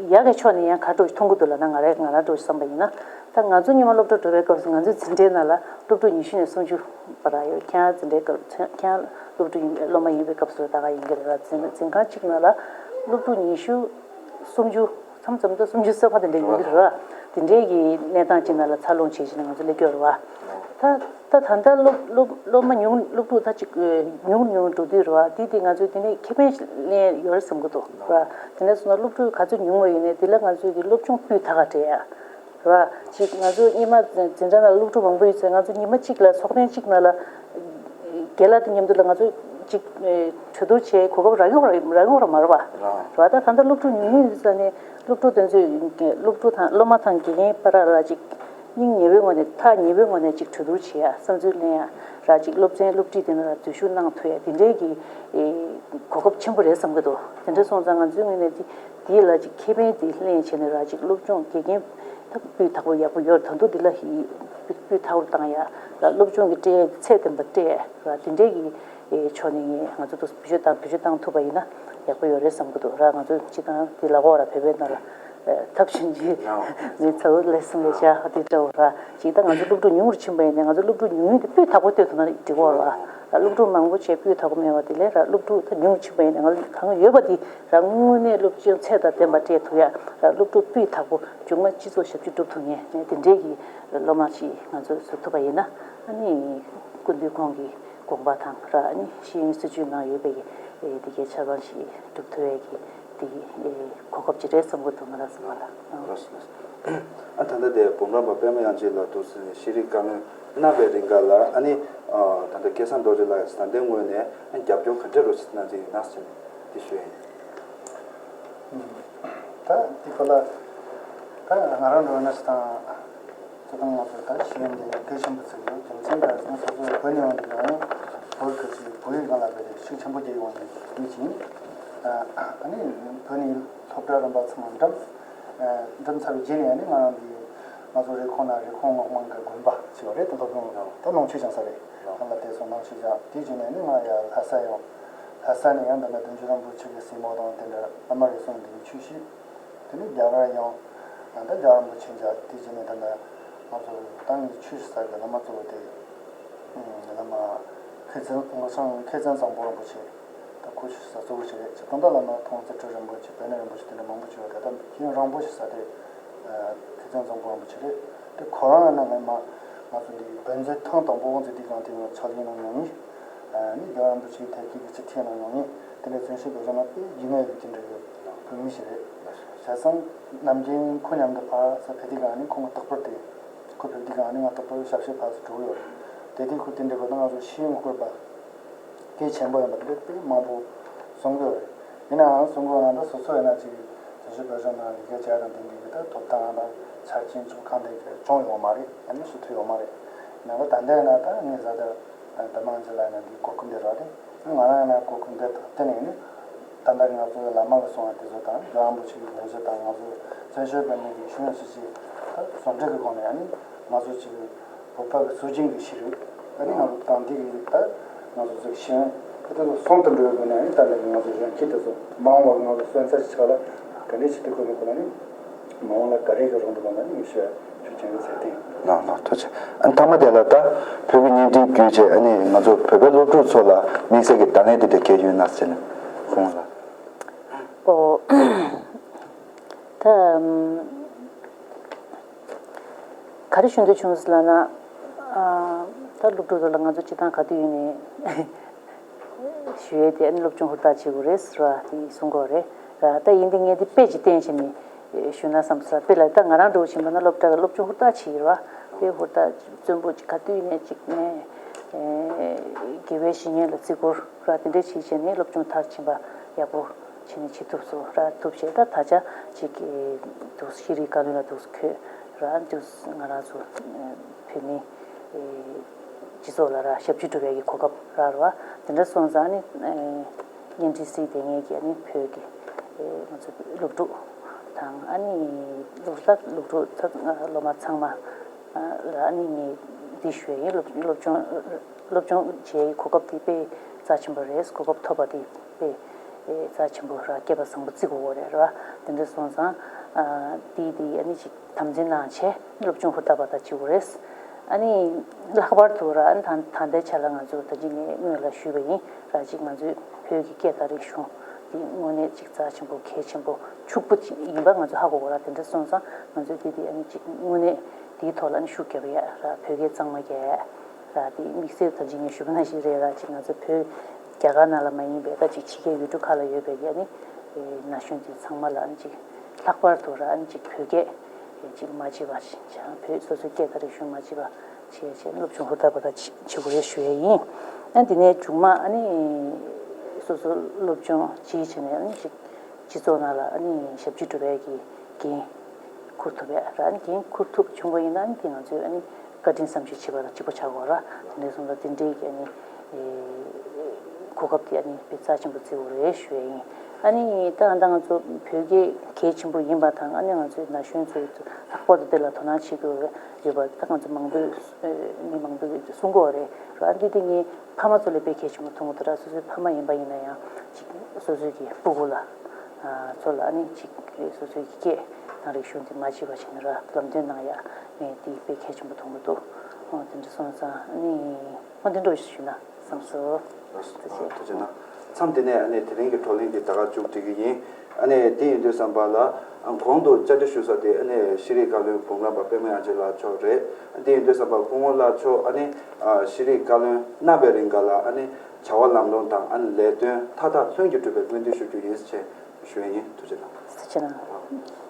ཡག་གི་ཕྱོགས་ནས་ཡང་ག་འདྲ་མཐོང་གི་འདུག་ལབ་ན། ང་རང་ང་རང་འདྲ་བསམ་པ་ཡིན་ན། ད་ང་ཚོ་སྔོན་མ་སློབ་གྲྭ་འགྲོ་བའི་སྐབས་སུ་ང་ཚོའི་འཛིན་གྲྭའི་ནང་ལ་སློབ་ཕྲུག་ཉི་ཤུ་ནས་སུམ་ཅུ་བར་ཡོད། ཁྱེད་རང་འཛིན་གྲྭའི་སྐབས་ཁྱེད་རང་སློབ་ཕྲུག་ཡིན་སློབ་མ་ཡིན་པའི་སྐབས་སུ་ད་ག་ཡིན་གྱི་རེད་བ། འཛིན་འཛིན་ཁང་གཅིག་ནང་ལ་སློབ་ཕྲུག་ཉི་ཤུ་སུམ་ཅུ་མཚམས་མཚམས་ད་སུམ་ཅུ་སོ་ཕ་དེ་འདྲ་ཡོང་གི་རེད་བ། དེ་འདྲའི་གི་གནས་སྟངས་གཅིག་ནང་ལ་འཚར་ལོངས་བྱེད་བཞིན་ང་ཚོ་སླེབས་ཀྱི་ཡོད་རེད་བ། ད་ད་ད་ལྟ་སློབ་སློབ་སློབ་མ་ཉུང་སློབ་ཕྲུག་ད་ཅིག་ཉུང་ཉུང་འགྲོ་དུས་རེད་བ། དེ་དེ་ང་ཚོས་དེ་ནས་ཁེ་ཕན་ལེན་ཡོད་རེད་བསམ་གྱི་འདུག་རེད་བ། དེ་ནས་སོང་ན་སློབ་ཕྲུག་ག་ཚོད་ཉུང་བ་ཡིན་ནའི་དེ་ལ་ང་ཚོས་ཀྱི་སློབ་སྦྱོང་སྤུས་དག་ག་སྤྲད་ཡ་རེད་བ། ཅིག་ང་ཚོ་སྔོན་མ་འཛིན་གྲྭ་ནང་སློབ་ཕྲུག་མང་པོ་ཡོད་ཚེ་ང་ཚོ་ཉི་མ་གཅིག་ལ་ཚོགས་ཐེངས་གཅིག་ནང་ལ་རྒན་ལགས་དང་མཉམ་དུ་ལ་ང་ཚོ་ཅིག་གྲོས་བསྡུར་བྱེད་གོ་སྐབས་རག་ཡོང་རག་ཡོང་ར་མ་རེད་བ། རེད་བ། ད་ད་ལྟ་སློབ་ཕྲུག་ཉུང་ཉུང་ཡིན་ཙང་ནས་སློབ་ཕྲུག་དེ་ཚོས་སློབ་ཕྲུག་དང་སློབ་མ་དང་དགེ་རྒན་བར་ལ་ཅིག་སྙིང་ཉེ་བོའི་ངོས་ནས་ཐག་ཉེ་བོའི་ངོས་ནས་ཅིག་གྲོས་བསྡུར་བྱེད་ཡ། བསམ་ཚུལ་ལེན་ཡ་ར། ཅིག་སློབ་ཚན་སློབ་ཁྲིད་དེ་ནང་ལ་འཛུལ་ཞུགས་གནང་ཐུབ་ཡ་དེ་འདྲའི་གི་ཨེ་གོ་སྐབས་ཆེན་པོ་རེད་བསམ་གི་འདུག་དེ་འདྲ་སོང་ཙང་ང་ཚོའི་ངོས་ནས་དེ་དེ་ལ་ཅིག་ཁེ་ཕན་དེ་ལེན་བྱས་ནས་ར། ཅིག་སློབ་སྦྱོང་དགེ་རྒན་ད་སྤུས་དག་པོ་ཡག་པོ་ཡོད་རེད། ད་དུང་དེ་ལ་ཧི་སྤུས་དག་པོ་བཏང་ཡ་ར། སློབ་སྦྱོང་གི་སྤྲད་ཡ་ཚད་ལྡན་པ་སྤྲད་ཡ་ར། དེ་འདྲའི་གི་ཨེ་ཕྱོགས་ནས་ངས་ང་ཚོ་ཐུགས་བེད་སྤྱོད་བཏང་བེད་སྤྱོད་བཏང་ཐུབ་པ་ཡིན་ན་ཡག་པོ་ཡོད་རེད་བསམ་གི་འདུག་ར། ང་ཚོ་སྤྱི་བཏང་དེ་ལ་འོག་ར་བོད་པའི་ནང་ལ་ཐབས་ཤེས་ཀྱི་མི་ཚ་བོ་ལས་སུ་ལས་བྱ་དེ་འདྲ་བོ་ར། ཅིག་ད་ང་ཚོ་སློབ་ཕྲུག་ཉུང་རུ་ཕྱིན་པ་ཡིན་ན་ང་ཚོ་སློབ་ཕྲུག་ཉུང་ཉུང་དེ་སྤུས་དག་པོ་སྤྲད་ཐུབ་ན་འགྲིག་གོ་ར། སློབ་ཕྲུག་མང་པོ་བྱས་སྤུས་དག་པོ་མེད་པ་དེ་ལས་ར། སློབ་ཕྲུག་ད་ཉུང་རུ་ཕྱིན་པ་ཡིན་ན་ང་ཚོ་གང་ཡོད་པ་དེ་ར་དངོས་གནས་སློབ་སྦྱོང་ཚད་དང་ལྡན་པ་སྤྲད་ཐུབ་ཡ་ར། སློབ་ཕྲུག་སྤུས་དག་པོ་མཇུག་མ་སྤྱི་ཚོགས་ཞབས་ཕྱི་སྒྲུབ་ཐུབ་མཁན་དེ་འདྲའི་གི་སློབ་མ་ཞིག་ང་ཚོ་བཟོ་ཐུབ་པ་ཡིན་ན་ཨ་ནི་སྐུ་མདུན་ཁོང་གི་དགོངས་པ་དང་ར། ཨ་ནི་ཤེས་ཡོན་སྲིད་བྱུས་ནང་ཡོད་པའི་གི་དེ་གའི་ཆ་ཚང་ཞིག་སྒྲུབ་ཐུབ་ཡ་གི་དེ་གི་གོ་སྐབས་ཅིག་རེད་བསམ་གི་འདུག་ང་རང་ཚོ་ལ། ལགས་སོ། ཨ་ད་ལྟ་དེ་འབུམ་རམས་པ་པད་མ་དབྱངས་ཅན་ལགས་འདུག་ཟེར་ནས་ཤེས་རིག་བཀའ་མོལ་གནང་བའི་རིང་ག་ལ་ཨ་ནི་ད་ལྟ་སྐལ་བཟང་རྡོ་རྗེ་ལགས་ཀྱི་བཟའ་ཟླའི་ངོས་ནས་ཨ་རྒྱབ་སྐྱོར་ག་འདྲ་རོ་ཞིག་གནང་རྩིས་ཡོད་ན་ཟེར་ནས་དེ་ཞུ་ཡ་ཡིན། ད་དེ་ཁོ་ལ་ད་ང་རང་འགྲོ་ན་ཞིག་དང་། སྤྱིར་བཏང་ང་ཚོ་ད་ཤེས་ཡོན་འདི་གལ་ཆེན་པོ་ཚུད་ཡོད། རྒྱུ་མཚན་ག་རེ་ཟེར་ན་སོ་སོའི་བོད་ནས་ཡོང་དུས་ཀྱང་བོད་སྐད་ཀྱི་བོད་ཡིག་སྒང་ལ་དཔེ་དེ་ཤུགས་ཆེན་པོ་རྒྱག་ཡོང་ནས་ཡོད་ཅིང་། ཨ་ནི་བོད་ནས་སློབ་གྲྭ་རིམ་པ་ཚང་མ་འགྲིམ། འགྲིམ་ཚར་བའི་རྗེས་ནས་ཨ་ནི་ང་རང་གི་ང་ཚོ་རེབ་གོང་ན་རེབ་གོང་སྔོན་མ་གི་དགོན་པ་ཅིག་ཡོད་རེད། དེ་སློབ་སྦྱོང་ད་ནང་ཆོས་སྦྱང་ས་རེད། ཨ་ལ་དེ་སོང་ནང་ཆོས་སྦྱང་། དེའི་རྗེས་ནས་ཨ་ནི་ང་ཡར་ལྷ་ས་ཡོང་། ལྷ་ས་ནས་ཡང་ད་ལྟ་བདུད་འཇོམས་རིན་པོ་ཆེ་གི་སྲས་མོ་དང་དེ་འདྲ་བླ་མ་རེ་ཟུང་དེ་ཆོས་ཞུས། དེ་ནས་རྒྱ་གར་ཡོང་། ད་ལྟ་རྒྱལ་བ་རིན་པོ་ཆེ་མཇལ། དེ་རྗེས་ནས་ད་ལྟ་ང་ཚོ་ཏང་གི་ཆོས་ཞུ་ས་གི་བླ་མ་གཙོ་བོ་དེ་བླ་མ་མཁས་བཙུན་ངག་དབང་མཁས་བཙུན་བཟང་པོ་རིན་པོ་ཆེ། ད་ཁོ་ཆོས་ཞུ་ས་གཙོ་བོ་ཞིག་རེད། ཅིག་ད་ལྟ་བླ་མ་མཐོང་བརྩེ་སྤྲུལ་རིན་པོ་ཆེ། པད་ནི་རིན་པོ་ཆེ། དེ་འདྲ་མང་པོ་ཞིག་ཡོད། ད་ལྟ་ཁྱེད་རང་རིན་པོ་ཆེ་ས་དེ་མཁས་བཙུན་བཟང་པོ་རིན་པོ་ཆེ་རེད། དེ་ཁོ་རང་ཡང་ན་སྔོན་མ་ ང་ཚོ་འདི་བོད་མཛོད་ཐེངས་དང་པོ་མཛོད་སྒྲིག་ཁང་དེ་ནང་ཕྱག་ལས་གནང་མྱོང་ཡིན། ཨ་ནི་རྒྱལ་བ་རིན་པོ་ཆེའི་ཐད་ཀྱི་སྤྱི་འཐུས་གནང་མྱོང་ཡིན། དེ་འདྲའི་བཙན་བྱོལ་བོད་གཞུང་ནང་དཔེ་རྒྱུས་མངའ་ཡོད་པའི་དེ་འདྲའི་བོད་མི་ཞིག་རེད། བྱས་ཙང་ནམ་རྒྱུན་ཁོ་མཉམ་དུ་ཕར་ཚུར་ཕེབས་དུས་གང་ནི་ཁོ་ང་རྟག་པར་དེ། ཁོ་ཕེབས་དུས་གང་ནི་ང་རྟག་པར་ཞབས་ཕྱི་ཕར་ཚུར་འགྲོ་གི་ཡོད་རེད། དེ་དུས་ཁོ་དེ་འདྲའི་བོད་ནང་ང་ཚོ་ཤེས་ཡོན་སྐོར་པ་གལ་ཆེན་པོ་ཡིན་པ་དེ་འདྲ་དཔེ་མང་པོ་གསུང་གི་ཡོད་རེད། ཡིན་ནའང་གསུང་གི་ཡོད་ན་ད་སོ་སོ་ཡིན་ན་ཅིག་བཙན་བྱོལ་བོད་གཞུང་ནང་ཡི་གེ་བྱ་དང་དེ་འདྲའི་གི་ད་ཐོབ་ཐང་དང་ཆ་རྐྱེན་ཚོ་གང་དེ་གི་བྱུང་ཡོད་མ་རེད། ཨ་ནི་སུ་ཐུབ་ཡོད་མ་རེད། ཡིན་ནའང་ད་ལྟ་ཡིན་ན་ད་ངས་བཟའ་ཟླ་ད་མང་ཆེ་ལ་ཡིན་ན་འདི་གོ་སྐབས་འདི་རག་རེད། ང་རང་ཡིན་ན་གོ་སྐབས་འདི་དང་བསྟུན་ནས་ནི་ད་ལྟ་ང་ཚོ་བླ་མ་གི་གསུང་བ་དེ་ཚོ་དང་རྒྱལ་བ་རིན་པོ་ཆེ་གི་དགོངས་གཞི་དང་ང་ཚོ་བཙན་བྱོལ་བོད་མི་གི་ཤེས་ཡོན་སྲིད་བྱུས་ད་ཟུང་འབྲེལ་གི་སྒོ་ནས་ཨ་ནི་ང་ཚོ་ཅིག་བོད་པ་གི་སྲོལ་རྒྱུན་གྱི་ཤེས་རིག་ཨ་ནི་ང་ཚོ་དང་དེ་གི་ད་ང་ཚོ་ཚོ་ཤེས་ཡོན་ཨ་དེ་ཚོ་ཟུང་དུ་འབྲེལ་བའི་སྒོ་ནས་ཨ་ནི་ད་ལྟ་གི་ང་ཚོ་གཞོན་སྐྱེས་དེ་ཚོ་མ་འོངས་པ་གི་ང་ཚོ་སོན་རྩ་ཞིག་ཆགས་ལ་ག་འདྲས་ཞིག་དེ་དགོས་མི་དགོས་ལ་ནི་མ་འོངས་ལ་ག་རེ་གི་རང་དུ་བ་ལ་ནི་ངས་ཤོད་ཡ་ཆོས་ཅན་གི་ཚད་ལྡན། ལགས་ལགས་ཐུགས་རྗེ། ཨ་ནི་མཐའ་མ་དེ་ལ་ད་བོད་ཀྱི་བརྙན་འཕྲིན་བརྒྱུད་བྱས་ཨ་ནི་ང་ཚོ་བོད་པའི་སློབ་ཕྲུག་ཚོ་ལ་དམིགས་བསལ་གྱི་བརྡ་ལན་དེ་འདྲ་གལ་ཡོད་ན་ཟེར་ནས་ཁོང་ལ། ཨོ། ད་ཨམ། ག་རེ་ཞུ་འདོད་བྱུང་ཟེར་ལབ་ན། ཨ། ད་སློབ་ཕྲུག་ཚོ་ལ་ང་ཚོ་སྤྱི་བཏང་ག་དུས་ཡིན་ནའི་ཞུ་ཡས་དེ་ཨ་ནི་སློབ་སྦྱོང་ཧུར་ཐག་བྱེད་དགོས་རེད་ཟེར་བ་དེ་གསུང་གི་ཡོད་རེད། ད་ཡིན་དེ་ངས་དེ་དཔེ་ཅིག་བསྟན་བྱས་ནས་ཞུ་ན་བསམ་སོང་། དཔེ་ལ་ད་ང་རང་འདྲ་བོ་བྱས་པ་ན་སློབ་གྲྭ་གི་སློབ་སྦྱོང་ཧུར་ཐག་བྱེད་ཀྱི་རེད་བ། དཔེ་ཧུར་ཐག་བརྩོན་པོ་ཅིག་ག་དུས་ནས་ཅིག་ནས་དགེ་བའི་བཤེས་གཉེན་ལ་བརྩི་བཀུར་ར་དེ་འདྲ་བྱས་བྱས་ནས་སློབ་སྦྱོང་མཐར་ཕྱིན་པ་ཡག་པོ་བྱས་ནས་བྱེད་ཐུབ་སོང་ར་ཐུབ་བྱས། ད་ད་ཆ་ཅིག་དུ་ཤེས་རིག་བཀའ་བློན་ལ་དུ་འཁོད་ར་དུ་ང་རང་ཚོ་བོད་མི་སྤྱི་ཚོགས་ལ་ར་ཞབས་ཕྱི་སྒྲུབ་ཡག་གི་གོ་སྐབས་རག་རེད་བ། དེ་འདྲ་སོང་ཙང་ནི་བརྙན་འཕྲིན་གཟིགས་བསྡད་མཁན་གྱི་ཨ་ནི་བོད་ཀྱི་ང་ཚོ་སློབ་ཕྲུག་དང་ཨ་ནི་སློབ་གྲྭ་སློབ་ཕྲུག་ཚ་སློབ་མ་ཚང་མ་ལ་ཨ་ནི་ངས་འདི་ཞུ་ཡ་ཡིན། སློབ་སློབ་སྦྱོང་སློབ་སྦྱོང་བྱེད་ཡའི་གོ་སྐབས་དེ་དཔེ་རྩ་ཆེན་པོ་རེད། གོ་སྐབས་ཐོབ་པ་དེ་དཔེ་རྩ་ཆེན་པོ་ར་སྐལ་པ་བཟང་པོ་བརྩི་དགོས་རེད་ར། དེ་འདྲ་སོང་ཙང་དེ་དེ་ཨ་ནི་ཅིག་དམ་འཛིན་གནང་བྱས་སློབ་སྦྱོང་ཧུར་ཐག་པ་ཐག་བྱེད་དགོས་རེད། ཨ་ནི་ལྷག་པར་དུ་ར་ཨ་ནི་ད་ད་ལྟའི་ཆ་ལ་ང་ཚོ་ད་ཅི་ངས་སྔོན་ལ་ཞུས་པ་ཡིན་ར། ཅིག་ང་ཚོའི་བོད་ཀྱི་སྐད་དང་རིག་གཞུང་འདི་དངོས་གནས་ཅིག་རྩ་ཆེན་པོ་གལ་ཆེན་པོ་ཕྱུག་པོ་ཅིག་ཡིན་པ་ང་ཚོ་ཧ་གོ་དགོས་ར། དེ་འདྲ་སོང་ཙང་ང་ཚོས་འདི་འདི་ཨ་ནི་ཅིག་དངོས་གནས་འདིའི་ཐོག་ལ་ཨ་ནི་ཤུགས་རྒྱབ་ཡ་ར། བོད་སྐད་གཙང་མ་རྒྱག་ཡ་ར། འདི་དམིགས་བསལ་ད་ཅི་ངས་ཞུས་པ་ནང་བཞིན་རེད་ར། ཅིག་ང་ཚོ་བོད་རྒྱ་གར་ནང་ལ་མ་ཡིན་པའི་ད་ཅིག་ཕྱི་རྒྱལ་ཡུལ་གྲུ་ཁག་ལ་ཡོད་པའི་ཨ་ནི་ན་གཞོན་འདི་ཚང་མ་ལ་ཨ་ནི་ཅིག་ལྷག་པར་དུ་ར་ཨ་ནི་ཅིག་བོད་སྐད་ཅིག་མ་བརྗེད་པ་ཅིག་བྱ་བོད་སོ་སོའི་སྐད་དང་རིག་གཞུང་མ་བརྗེད་པ་བྱས་བྱས་སློབ་སྦྱོང་ཧུར་ཐག་པ་དང་བྱེད་དགོས་རེད་ཞུ་ཡས་ཡིན། ཨ་འདི་ནས་མཇུག་མ་ཨ་ནི་སོ་སོ་སློབ་སྦྱོང་བྱེད་བྱས་ནས་ཨ་ནི་ཅིག་སྤྱི་ཚོགས་ནང་ལ་ཨ་ནི་ཞབས་ཕྱི་སྒྲུབ་ཡས་ཀྱི་འགན་འཁུར་ཐུབ་ཡས་ར། ཨ་ནི་འགན་འཁུར་ཐུབ་བྱུང་བ་ཡིན་ན་ཨ་ནི་དེ་ང་ཚོས་ཨ་ནི་བཀའ་དྲིན་བསམ་ཤེས་བྱེད་པ་དང་གཅིག་པ་ཆགས་དགོས་ར། དེ་འདྲ་སོང་ཙང་དེ་འདྲའི་གི་ཨ་ནི་གོ་སྐབས་དེ་ཨ་ནི་དཔེ་རྩ་ཆེན་པོ་བརྩི་དགོས་རེད་ཞུ་ཡས་ཡིན། ཨ་ནི་ད་ད་ང་ཚོ་བོད་སྐད་གལ་ཆེན་པོ་ཡིན་པ་དང་ཨ་ནི་ང་ཚོའི་ན་གཞོན་ཚོས་ལྷག་པར་དུ་དེ་ལ་དོ་སྣང་བྱེད་དགོས་ཡོད་པ་ད་ང་ཚོ་མང་པོས་མི་མང་པོས་གསུང་གི་ཡོད་རེད། ཨ་འདི་དེ་ངས་ཕ་མ་ཚོ་ལ་དཔེ་གལ་ཆེན་པོ་མཐོང་གི་འདུག་ར། སོ་སོའི་ཕ་མ་ཡིན་པ་ཡིན་ན་ཡང་ཅིག་སོ་སོའི་གི་སྤུ་གུ་ལ་ཚོ་ལ་ཨ་ནི་ཅིག་སོ་སོའི་གི་སྐད་དང་རིག་གཞུང་དེ་མ་བརྗེད་པ་བྱས་ནས་ར་ལམ་སྟོན་གནང་ཡ་ངས་དེ་དཔེ་གལ་ཆེན་པོ་མཐོང་གི་འདུག་ཨོ་དེ་འདྲ་སོང་ཙང་ཨ་ནི་ཨོ་དེ་འདྲ་ཞུས་ན་བསམ་སོང་། ཐུགས་རྗེ་གནང་། མཚམས་འདི་ནས་ཨ་ནི་དེ་རིང་གི་བགྲོ་གླེང་འདི་ད་ག་མཇུག་སྒྲིལ་གི་ཡིན། ཨ་ནི་དེ་ཡིན་དུས་ཙམ་པ་ལ་ཨ་གོང་དུ་བཅར་འདྲི་ཞུ་ས་དེ་ཨ་ནི་ཤེས་རིག་བཀའ་བློན་འབུམ་རམས་པ་པད་མ་དབྱངས་ཅན་ལགས་མཆོག་རེད། དེ་ཡིན་དུས་ཙམ་པ་སྐུ་ངོ་ལགས་མཆོག་ཨ་ནི་ཨ་ཤེས་རིག་བཀའ་བློན་གནང་བའི་རིང་ག་ལ་ཨ་ནི་བྱ་བ་ལམ་ལྷོང་དང་ཨ་ནི་ལས་དོན་མཐའ་དག་ལྷུན་གྱིས་གྲུབ་པའི་སྨོན་འདུན་ཞུ་རྒྱུ་ཡིན་ཞེས་ཞུ་ཡས་ཡིན། ཐུགས་རྗེ་གནང་། ཐུགས་རྗེ་གནང་།